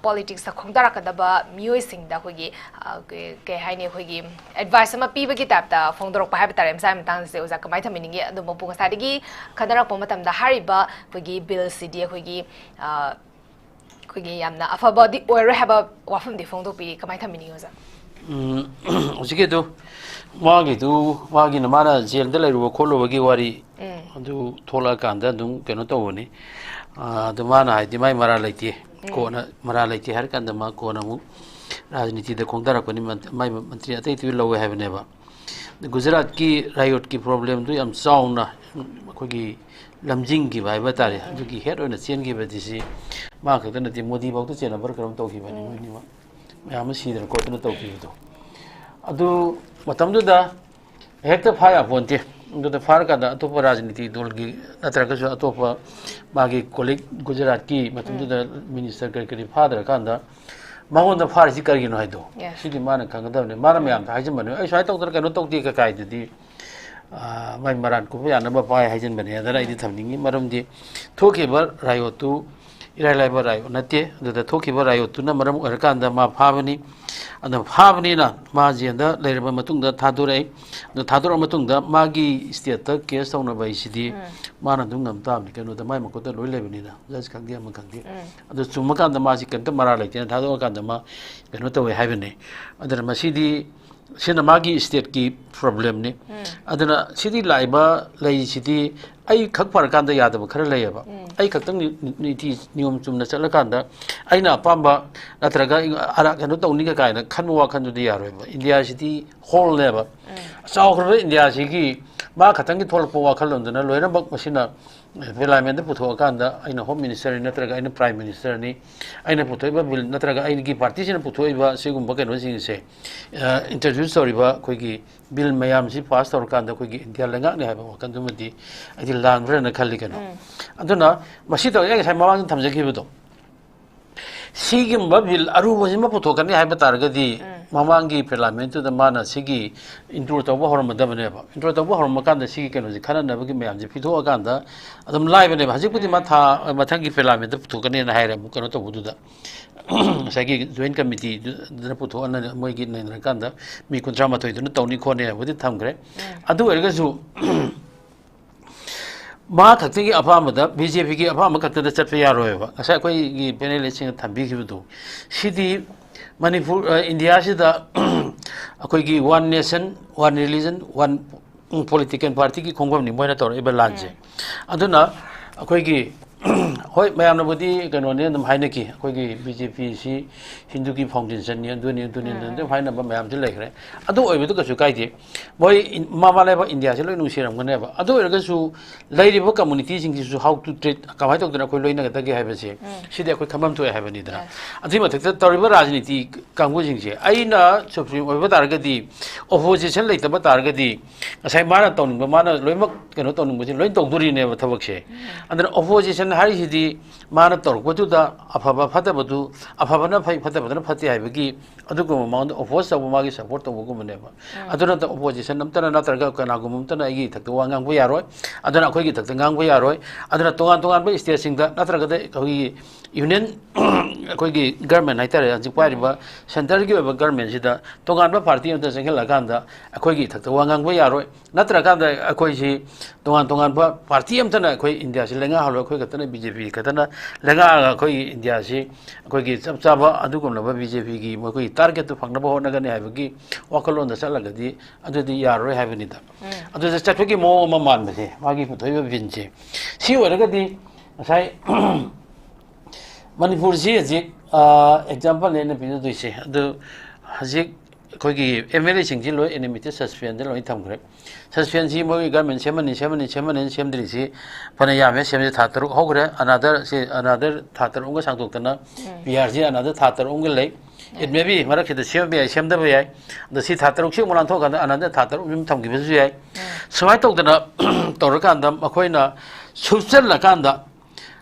ꯄꯣꯂꯤꯇꯤꯛꯁꯇ ꯈꯣꯡꯗꯥꯔꯛꯀꯗꯕ ꯃꯤꯑꯣꯏꯁꯤꯡꯗ ꯑꯩꯈꯣꯏꯒꯤ ꯑ, ꯀꯩ ꯀꯩ ꯍꯥꯏꯅꯤ, ꯑꯩꯈꯣꯏꯒꯤ ꯑꯦꯗꯚꯥꯏꯁ ꯑꯃ ꯄꯤꯕꯒꯤ ꯇꯥꯏꯞꯇ ꯐꯣꯡꯗꯣꯔꯛꯄ ꯍꯥꯏꯕ ꯇꯥꯔꯦ ꯃꯁꯥꯒꯤ ꯃꯇꯥꯡꯁꯦ꯫ ꯑꯣꯖꯥ ꯀꯃꯥꯏꯅ ꯊꯝꯕꯤꯅꯤꯡꯉꯤ? ꯑꯗꯨꯕꯨ ꯉꯁꯥꯏꯗꯒꯤ ꯈꯟꯅꯔꯛꯄ ꯃꯇꯝꯗ ꯍꯥꯏꯔꯤꯕ ꯑꯩꯈꯣꯏꯒꯤ ꯕꯤꯜꯁꯤꯗꯤ ꯑꯩꯈꯣꯏꯒꯤ ꯑ, ꯑꯩꯈꯣꯏꯒꯤ ꯌꯥꯝꯅ ꯑꯐꯕꯗꯤ ꯑꯣꯏꯔꯣꯏ ꯍꯥꯏꯕ ꯋꯥꯐꯝꯗꯤ ꯐꯣꯡꯗꯣꯛꯄꯤꯔꯤ꯫ ꯀꯃꯥꯏꯅ ꯊꯝꯕꯤꯅꯤꯡꯉꯤ ꯑꯣꯖꯥ? ꯎꯝ, ꯍꯧꯖꯤꯛꯀꯤꯗꯨ, ꯃꯥꯒꯤꯗꯨ, ꯃꯥꯒꯤꯅ, ꯃꯥꯅ ꯖꯦꯜꯗ ꯂꯩꯔꯨꯕ ꯈꯣꯠꯂꯨꯕꯒꯤ ꯋꯥꯔꯤ, ꯑꯗꯨ ꯊꯣꯛꯂꯛꯑꯀꯥꯟꯗ ꯑꯗꯨꯝ ꯀꯩꯅꯣ ꯇꯧꯕꯅꯤ꯫ ꯑ, ꯑꯗꯨ ꯃꯥꯅ ꯍꯥꯏꯗꯤ ꯃꯥꯏ ꯃꯔꯥꯜ ꯂꯩꯇꯦ, ꯀꯣꯟꯅ ꯃꯔꯥꯜ ꯂꯩꯇꯦ ꯍꯥꯏꯔ ꯀꯥꯟꯗ ꯃꯥ ꯀꯣꯟꯅ ꯑꯃꯨꯛ ꯔꯥꯖꯅꯤꯇꯤꯗ ꯈꯣꯡꯗꯥꯔꯛꯄꯅꯤ, ꯃꯟ-, ꯃꯥꯏ ꯃꯟꯇ꯭ꯔꯤ ꯑꯇꯩ ꯑꯇꯩ ꯂꯧꯋꯦ ꯍꯥꯏꯕꯅꯦꯕ꯫ ꯒꯨꯖꯔꯥꯠꯀꯤ ꯔꯥꯏꯌꯣꯠꯀꯤ ꯄ꯭ꯔꯣꯕ꯭ꯂꯦꯝꯗꯨ ꯌꯥꯝ ꯆꯥꯎꯅ ꯑꯩꯈꯣꯏꯒꯤ ꯂꯝꯖꯤꯡꯈꯤꯕ ꯍꯥꯏꯕ ꯇꯥꯔꯦ, ꯑꯗꯨꯒꯤ ꯍꯦꯠ ꯑꯣꯏꯅ ꯆꯦꯟꯈꯤꯕꯗꯤ ꯁꯤ ꯃꯥ ꯈꯛꯇ ꯅꯠꯇꯦ, ꯃꯣꯗꯤ ꯐꯥꯎꯗ ꯆꯦꯟꯅꯕ꯭ꯔꯥ ꯀꯩꯅꯣꯝ ꯇꯧꯈꯤꯕꯅꯤ, ꯃꯣꯏꯅꯤꯃꯛ꯫ ꯃꯌꯥꯝ ꯑꯃ ꯁꯤꯗꯅ ꯈꯣꯠꯇꯅ ꯇꯧꯈꯤꯕꯗꯣ꯫ ꯑꯗꯨ ꯃꯇꯝꯗꯨꯗ ꯍꯦꯛꯇ ꯐꯥ ꯌꯥꯄꯣꯟꯇꯦ꯫ ꯑꯗꯨꯗ ꯐꯥꯔꯀꯥꯟꯗ ꯑꯇꯣꯞꯄ ꯔꯥꯖꯅꯤꯇꯤ ꯗꯜꯒꯤ ꯅꯠꯇ꯭ꯔꯒꯁꯨ ꯑꯇꯣꯞꯄ ꯃꯥꯒꯤ ꯀꯣꯂꯤꯛ ꯒꯨꯖꯔꯥꯠꯀꯤ ꯃꯇꯝꯗꯨꯗ ꯃꯤꯅꯤꯁꯇꯔ ꯀꯔꯤ ꯀꯔꯤ ꯐꯥꯗ꯭ꯔꯀꯥꯟꯗ ꯃꯉꯣꯟꯗ ꯐꯥꯔꯤꯁꯤ ꯀꯔꯤꯒꯤꯅꯣ ꯍꯥꯏꯗꯣ? Yes. ꯁꯤꯗꯤ ꯃꯥꯅ ꯈꯪꯒꯗꯕꯅꯤ꯫ ꯃꯥꯅ ꯃꯌꯥꯝꯗ ꯍꯥꯏꯖꯤꯟꯕꯅꯦ, "ꯑꯩ ꯁꯨꯃꯥꯏꯅ ꯇꯧꯗꯅ ꯀꯩꯅꯣ ꯇꯧꯗꯦ" ꯀꯀꯥꯏꯗꯨꯗꯤ, ꯑ, ꯃꯥꯏ ꯃꯔꯥꯟ ꯀꯨꯝꯕ ꯌꯥꯅꯕ ꯄꯥꯏ ꯍꯥꯏꯖꯤꯟꯕꯅꯦ꯫ ꯑꯗꯨꯅ ꯑꯩꯗꯤ ꯊꯝꯅꯤꯡꯉꯤ, ꯃꯔꯝꯗꯤ ꯊꯣꯛꯈꯤꯕ ꯔꯥꯏꯌꯣꯠꯇꯨ ꯏꯔꯥꯏ ꯂꯥꯏꯕ ꯔꯥꯏꯌꯣꯠ ꯅꯠꯇꯦ꯫ ꯑꯗꯨꯗ ꯊꯣꯛꯈꯤꯕ ꯔꯥꯏꯌꯣꯠꯇꯨꯅ ꯃꯔꯝ ꯑꯣꯏꯔꯀꯥꯟꯗ ꯃꯥ ꯐꯥꯕꯅꯤ꯫ ꯑꯗꯨ ꯐꯥꯕꯅꯤꯅ ꯃꯥ ꯖꯦꯜꯗ ꯂꯩꯔꯕ ꯃꯇꯨꯡꯗ ꯊꯥꯗꯣꯔꯛꯏ꯫ ꯑꯗꯨ ꯊꯥꯗꯣꯔꯛꯑ ꯃꯇꯨꯡꯗ ꯃꯥꯒꯤ ꯁ꯭ꯇꯦꯠꯇ ꯀꯦꯁ ꯇꯧꯅꯕ ꯍꯥꯏꯁꯤꯗꯤ ꯃꯥꯅ ꯑꯗꯨꯝ ꯉꯝ ꯇꯥꯕꯅꯤ꯫ ꯀꯩꯅꯣꯗ ꯃꯥꯏ ꯃꯈꯨꯠꯇ ꯂꯣꯏ ꯂꯩꯕꯅꯤꯅ, ꯖꯁ ꯈꯪꯗꯦ ꯑꯃ ꯈꯪꯗꯦ꯫ ꯑꯗꯨ ꯆꯨꯝꯃꯀꯥꯟꯗ ꯃꯥꯁꯤ ꯀꯩꯝꯇ ꯃꯔꯥꯜ ꯂꯩꯇꯦꯅ ꯊꯥꯗꯣꯛꯑꯀꯥꯟꯗ ꯃꯥ ꯀꯩꯅꯣ ꯇꯧꯋꯦ ꯍꯥꯏꯕꯅꯤ꯫ ꯑꯗꯨꯅ ꯃꯁꯤꯗꯤ, ꯁꯤꯅ ꯃꯥꯒꯤ ꯁ꯭ꯇꯦꯠꯀꯤ ꯄ꯭ꯔꯣꯕ꯭ꯂꯦꯝꯅꯤ꯫ ꯑꯗꯨꯅ ꯁꯤꯗꯤ ꯂꯥꯛꯏꯕ ꯂꯩꯁꯤꯗꯤ ꯑꯩ ꯈꯛ ꯐꯔꯀꯥꯟꯗ ꯌꯥꯗꯕ ꯈꯔ ꯂꯩꯌꯦꯕ꯫ ꯑꯩ ꯈꯛꯇꯪ ꯅꯤ-, ꯅꯤꯇꯤ ꯅꯤꯌꯣꯝ ꯆꯨꯝꯅ ꯆꯠꯂꯀꯥꯟꯗ ꯑꯩꯅ ꯑꯄꯥꯝꯕ ꯅꯠꯇ꯭ꯔꯒ ꯑꯩ ꯑꯔꯥ-, ꯀꯩꯅꯣ ꯇꯧꯅꯤꯒ ꯀꯥꯏꯅ ꯈꯟꯕ ꯋꯥꯈꯜꯗꯨꯗꯤ ꯌꯥꯔꯣꯏꯕ꯫ ꯏꯟꯗꯤꯌꯥꯁꯤꯗꯤ ꯍꯣꯜꯅꯦꯕ꯫ ꯆꯥꯎꯈ꯭ꯔꯕ ꯏꯟꯗꯤꯌꯥꯁꯤꯒꯤ ꯃꯥ ꯈꯛꯇꯪꯒꯤ ꯊꯣꯛꯂꯛꯄ ꯋꯥꯈꯜꯂꯣꯟꯗꯨꯅ ꯂꯣꯏꯅꯃꯛ ꯃꯁꯤꯅ ꯄꯥꯔꯂꯤꯌꯥꯃꯦꯟꯗ ꯄꯨꯊꯣꯛꯑꯀꯥꯟꯗ ꯑꯩꯅ ꯍꯣꯝ ꯃꯤꯅꯤꯁꯇꯔꯅꯤ ꯅꯠꯇ꯭ꯔꯒ ꯑꯩꯅ ꯄ꯭ꯔꯥꯏꯝ ꯃꯤꯅꯤꯁꯇꯔꯅꯤ, ꯑꯩꯅ ꯄꯨꯊꯣꯛꯏꯕ ꯕꯤꯜ ꯅꯠꯇ꯭ꯔꯒ ꯑꯩꯒꯤ ꯄꯥꯔꯇꯤꯁꯤꯅ ꯄꯨꯊꯣꯛꯏꯕ ꯁꯤꯒꯨꯝꯕ ꯀꯩꯅꯣꯁꯤꯡꯁꯦ, ꯑ, ꯏꯟꯇ꯭ꯔꯣꯗ꯭ꯌꯨꯁ ꯇꯧꯔꯤꯕ ꯑꯩꯈꯣꯏꯒꯤ ꯕꯤꯜ ꯃꯌꯥꯝꯁꯤ ꯄꯥꯁ ꯇꯧꯔꯀꯥꯟꯗ ꯑꯩꯈꯣꯏꯒꯤ ꯏꯟꯗꯤꯌꯥ ꯂꯩꯉꯥꯛꯅꯤ ꯍꯥꯏꯕ ꯋꯥꯈꯜꯗꯨꯃꯗꯤ ꯑꯩꯗꯤ ꯂꯥꯟꯈ꯭ꯔꯦꯅ ꯈꯜꯂꯤ ꯀꯩꯅꯣ꯫ ꯑꯗꯨꯅ ꯃꯁꯤ ꯇꯧꯔꯤ, ꯑꯩ ꯉꯁꯥꯏ ꯃꯃꯥꯡꯗ ꯊꯝꯖꯈꯤꯕꯗꯣ, ꯁꯤꯒꯨꯝꯕ ꯕꯤꯜ ꯑꯔꯨꯕꯁꯤꯃ ꯄꯨꯊꯣꯛꯀꯅꯤ ꯍꯥꯏꯕ ꯇꯥꯔꯒꯗꯤ ꯃꯃꯥꯡꯒꯤ ꯄꯥꯔꯂꯤꯌꯥꯃꯦꯟꯇꯨꯗ ꯃꯥꯅ ꯁꯤꯒꯤ ꯏꯟꯇ꯭ꯔꯣ ꯇꯧꯕ ꯍꯧꯔꯝꯃꯗꯕꯅꯦꯕ꯫ ꯏꯟꯇ꯭ꯔꯣ ꯇꯧꯕ ꯍꯧꯔꯝꯃꯀꯥꯟꯗ ꯁꯤꯒꯤ ꯀꯩꯅꯣꯁꯦ ꯈꯟꯅꯅꯕꯒꯤ ꯃꯌꯥꯝꯁꯦ ꯄꯤꯊꯣꯛꯑꯀꯥꯟꯗ ꯑꯗꯨꯝ ꯂꯥꯏꯕꯅꯦꯕ꯫ ꯍꯧꯖꯤꯛꯄꯨꯗꯤ ꯃꯊꯥ, ꯃꯊꯪꯒꯤ ꯄꯥꯔꯂꯤꯌꯥꯃꯦꯟꯇ ꯄꯨꯊꯣꯛꯀꯅꯤꯅ ꯍꯥꯏꯔꯦ ꯑꯃꯨꯛ ꯀꯩꯅꯣ ꯇꯧꯕꯗꯨꯗ꯫ ꯉꯁꯥꯏꯒꯤ ꯖꯣꯏꯟ ꯀꯃꯤꯇꯤꯗꯨꯅ ꯄꯨꯊꯣꯛꯑꯅ ꯃꯣꯏꯒꯤ ꯅꯩꯅꯔꯀꯥꯟꯗ ꯃꯤ ꯀꯨꯟꯊ꯭ꯔꯥ ꯃꯥꯊꯣꯏꯗꯨꯅ ꯇꯧꯅꯤ ꯈꯣꯠꯅꯤ ꯍꯥꯏꯕꯨꯗꯤ ꯊꯝꯈ꯭ꯔꯦ꯫ ꯑꯗꯨ ꯑꯣꯏꯔꯒꯁꯨ ꯃꯥ ꯈꯛꯇꯒꯤ ꯑꯄꯥꯝꯕꯗ, ꯕꯤ ꯖꯦ ꯄꯤꯒꯤ ꯑꯄꯥꯝꯕ ꯈꯛꯇꯗ ꯆꯠꯄ ꯌꯥꯔꯣꯏꯕ꯫ ꯉꯁꯥꯏ ꯑꯩꯈꯣꯏꯒꯤ ꯄꯦꯅꯦꯂꯤꯁꯁꯤꯡꯅ ꯊꯝꯕꯤꯈꯤꯕꯗꯣ, ꯁꯤꯗꯤ ꯃꯅꯤꯄꯨꯔ, ꯑ, ꯏꯟꯗꯤꯌꯥꯁꯤꯗ ꯑꯩꯈꯣꯏꯒꯤ one nation, one religion, one political partyꯒꯤ ꯈꯣꯡꯐꯝꯅꯤ ꯃꯣꯏꯅ ꯇꯧꯔꯛꯏꯕ ꯂꯥꯟꯁꯦ꯫ ꯑꯗꯨꯅ ꯑꯩꯈꯣꯏꯒꯤ ꯍꯣꯏ, ꯃꯌꯥꯝꯅꯕꯨꯗꯤ ꯀꯩꯅꯣꯅꯦ ꯑꯗꯨꯝ ꯍꯥꯏꯅꯈꯤ, ꯑꯩꯈꯣꯏꯒꯤ ꯕꯤ ꯖꯦ ꯄꯤꯁꯤ ꯍꯤꯟꯗꯨꯒꯤ ꯐꯥꯎꯟꯗꯦꯁꯟꯅꯤ, ꯑꯗꯨꯅꯤ ꯑꯗꯨꯅꯤ ꯑꯗꯨꯝ ꯍꯥꯏꯅꯕ ꯃꯌꯥꯝꯁꯨ ꯂꯩꯈ꯭ꯔꯦ꯫ ꯑꯗꯨ ꯑꯣꯏꯕꯗꯨ ꯀꯩꯁꯨ ꯀꯥꯏꯗꯦ꯫ ꯃꯣꯏ ꯏꯟ- ꯃꯃꯥ ꯂꯩꯕꯥꯛ ꯏꯟꯗꯤꯌꯥꯁꯤ ꯂꯣꯏ ꯅꯨꯡꯁꯤꯔꯝꯒꯅꯦꯕ꯫ ꯑꯗꯨ ꯑꯣꯏꯔꯒꯁꯨ ꯂꯩꯔꯤꯕ ꯀꯝꯃꯨꯅꯤꯇꯤꯁꯤꯡꯁꯤꯁꯨ how to treat, ꯀꯃꯥꯏꯅ ꯇꯧꯗꯅ ꯑꯩꯈꯣꯏ ꯂꯣꯏꯅꯒꯗꯒꯦ ꯍꯥꯏꯕꯁꯦ, ꯁꯤꯗꯤ ꯑꯩꯈꯣꯏ ꯈꯟꯐꯝ ꯊꯣꯛꯑꯦ ꯍꯥꯏꯕꯅꯤꯗꯅ꯫ ꯑꯗꯨꯒꯤ ꯃꯊꯛꯇ ꯇꯧꯔꯤꯕ ꯔꯥꯖꯅꯤꯇꯤ ꯀꯥꯡꯕꯨꯁꯤꯡꯁꯦ, ꯑꯩꯅ ꯁꯨꯄ꯭ꯔꯤꯝ ꯑꯣꯏꯕ ꯇꯥꯔꯒꯗꯤ, ꯑꯣꯄꯣꯖꯤꯁꯟ ꯂꯩꯇꯕ ꯇꯥꯔꯒꯗꯤ, ꯉꯁꯥꯏ ꯃꯥꯅ ꯇꯧꯅꯤꯡꯕ, ꯃꯥꯅ ꯂꯣꯏꯅꯃꯛ ꯀꯩꯅꯣ ꯇꯧꯅꯤꯡꯕꯁꯦ ꯂꯣꯏ ꯇꯧꯗꯣꯔꯤꯅꯦꯕ ꯊꯕꯛꯁꯦ꯫ ꯑꯗꯨꯅ ꯑꯣꯄꯣꯖꯤꯁꯟ ꯍꯥꯏꯔꯤꯁꯤꯗꯤ ꯃꯥꯅ ꯇꯧꯔꯛꯄꯗꯨꯗ ꯑꯐꯕ ꯐꯠꯇꯕꯗꯨ, ꯑꯐꯕꯅ ꯐꯩ, ꯐꯠꯇꯕꯗꯨꯅ ꯐꯠꯇꯦ ꯍꯥꯏꯕꯒꯤ ꯑꯗꯨꯒꯨꯝꯕ ꯃꯉꯣꯟꯗ ꯑꯣꯄꯣꯖ ꯇꯧꯕ, ꯃꯥꯒꯤ ꯁꯄꯣꯔꯠ ꯇꯧꯕꯒꯨꯝꯕꯅꯦꯕ꯫ ꯑꯗꯨ ꯅꯠꯇ ꯑꯣꯄꯣꯖꯤꯁꯟ ꯑꯝꯇꯅ ꯅꯠꯇ꯭ꯔꯒ ꯀꯅꯥꯒꯨꯝꯕ ꯑꯝꯇꯅ ꯑꯩꯒꯤ ꯏꯊꯛꯇ ꯋꯥ ꯉꯥꯡꯕ ꯌꯥꯔꯣꯏ, ꯑꯗꯨꯅ ꯑꯩꯈꯣꯏꯒꯤ ꯏꯊꯛꯇ ꯉꯥꯡꯕ ꯌꯥꯔꯣꯏ꯫ ꯑꯗꯨꯅ ꯇꯣꯉꯥꯟ ꯇꯣꯉꯥꯟꯕ ꯁ꯭ꯇꯦꯠꯁꯤꯡꯗ ꯅꯠꯇ꯭ꯔꯒꯗ ꯑꯩꯈꯣꯏꯒꯤ ꯌꯨꯅꯤꯌꯟ, ꯑꯩꯈꯣꯏꯒꯤ ꯒꯔꯃꯦꯟ ꯍꯥꯏꯇꯥꯔꯦ, ꯍꯧꯖꯤꯛ ꯄꯥꯏꯔꯤꯕ ꯁꯦꯟꯇꯔꯒꯤ ꯑꯣꯏꯕ ꯒꯔꯃꯦꯟꯁꯤꯗ ꯇꯣꯉꯥꯟꯕ ꯄꯥꯔꯇꯤ ꯑꯃꯇ ꯆꯪꯁꯤꯜꯂꯀꯥꯟꯗ ꯑꯩꯈꯣꯏꯒꯤ ꯏꯊꯛꯇ ꯋꯥ ꯉꯥꯡꯕ ꯌꯥꯔꯣꯏ꯫ ꯅꯠꯇ꯭ꯔꯀꯥꯟꯗ ꯑꯩꯈꯣꯏꯁꯤ ꯇꯣꯉꯥꯟ ꯇꯣꯉꯥꯟꯕ ꯄꯥꯔꯇꯤ ꯑꯃꯇꯅ ꯑꯩꯈꯣꯏ ꯏꯟꯗꯤꯌꯥꯁꯤ ꯂꯩꯉꯥꯛꯍꯜꯂꯣꯏ, ꯑꯩꯈꯣꯏ ꯈꯛꯇꯅ, ꯕꯤ ꯖꯦ ꯄꯤ ꯈꯛꯇꯅ ꯂꯩꯉꯥꯛꯑꯒ ꯑꯩꯈꯣꯏꯒꯤ ꯏꯟꯗꯤꯌꯥꯁꯤ ꯑꯩꯈꯣꯏꯒꯤ ꯆꯞ ꯆꯥꯕ ꯑꯗꯨꯒꯨꯝꯂꯕ ꯕꯤ ꯖꯦ ꯄꯤꯒꯤ ꯃꯈꯣꯏꯒꯤ ꯇꯥꯔꯒꯦꯠꯇꯨ ꯐꯪꯅꯕ ꯍꯣꯠꯅꯒꯅꯤ ꯍꯥꯏꯕꯒꯤ ꯋꯥꯈꯜꯂꯣꯟꯗ ꯆꯠꯂꯒꯗꯤ ꯑꯗꯨꯗꯤ ꯌꯥꯔꯔꯣꯏ ꯍꯥꯏꯕꯅꯤꯗ꯫ ꯑꯗꯨꯗ ꯆꯠꯄꯒꯤ ꯃꯑꯣꯡ ꯑꯃ ꯃꯥꯟꯕꯁꯦ, ꯃꯥꯒꯤ ꯄꯨꯊꯣꯛꯏꯕ ꯚꯤꯖꯟꯁꯦ, ꯁꯤ ꯑꯣꯏꯔꯒꯗꯤ ꯉꯁꯥꯏ ꯃꯅꯤꯄꯨꯔꯁꯤ ꯍꯧꯖꯤꯛ, ꯑꯦꯛꯖꯥꯝꯄꯜꯅꯦ ꯑꯩꯅ ꯄꯤꯖꯗꯣꯏꯁꯦ꯫ ꯑꯗꯨ ꯍꯧꯖꯤꯛ ꯑꯩꯈꯣꯏꯒꯤ ꯑꯦꯝ ꯑꯦꯜ ꯑꯦꯁꯤꯡꯁꯤ ꯂꯣꯏ ꯑꯦꯅꯤꯃꯤꯇꯦꯠ ꯁꯁꯄꯦꯟꯗ ꯂꯣꯏ ꯊꯝꯈ꯭ꯔꯦ꯫ ꯁꯁꯄꯦꯟꯁꯤ ꯃꯣꯏꯒꯤ ꯒꯔꯃꯦꯟ ꯁꯦꯝꯃꯅꯤ, ꯁꯦꯝꯃꯅꯤ, ꯁꯦꯝꯃꯅꯤ ꯁꯦꯝꯗ꯭ꯔꯤꯁꯤ ꯐꯅ ꯌꯥꯝꯃꯦ꯫ ꯁꯦꯝꯁꯦ ꯊꯥ ꯇꯔꯨꯛ ꯍꯧꯈ꯭ꯔꯦ꯫ ꯑꯅꯥꯗꯔ ꯁꯤ, ꯑꯅꯥꯗꯔ ꯊꯥ ꯇꯔꯨꯛ ꯑꯃꯒ ꯁꯥꯡꯗꯣꯛꯇꯅ, ꯄꯤ ꯑꯥꯔ ꯁꯤ ꯑꯅꯥꯗꯔ ꯊꯥ ꯇꯔꯨꯛ ꯑꯃꯒ ꯂꯩ꯫ It may be ꯃꯔꯛꯁꯤꯗ ꯁꯦꯝꯕ ꯌꯥꯏ, ꯁꯦꯝꯗꯕ ꯌꯥꯏ꯫ ꯑꯗꯣ ꯁꯤ ꯊꯥ ꯇꯔꯨꯛꯁꯤ ꯑꯃꯨꯛ ꯂꯥꯟꯊꯣꯛꯑꯀꯥꯟꯗ ꯑꯅꯥꯗꯔ ꯊꯥ ꯇꯔꯨꯛ ꯑꯃ ꯊꯝꯈꯤꯕꯁꯨ ꯌꯥꯏ꯫ ꯁꯨꯃꯥꯏꯅ ꯇꯧꯗꯅ ꯇꯧꯔꯀꯥꯟꯗ ꯃꯈꯣꯏꯅ ꯁꯨꯞꯆꯜꯂꯀꯥꯟꯗ,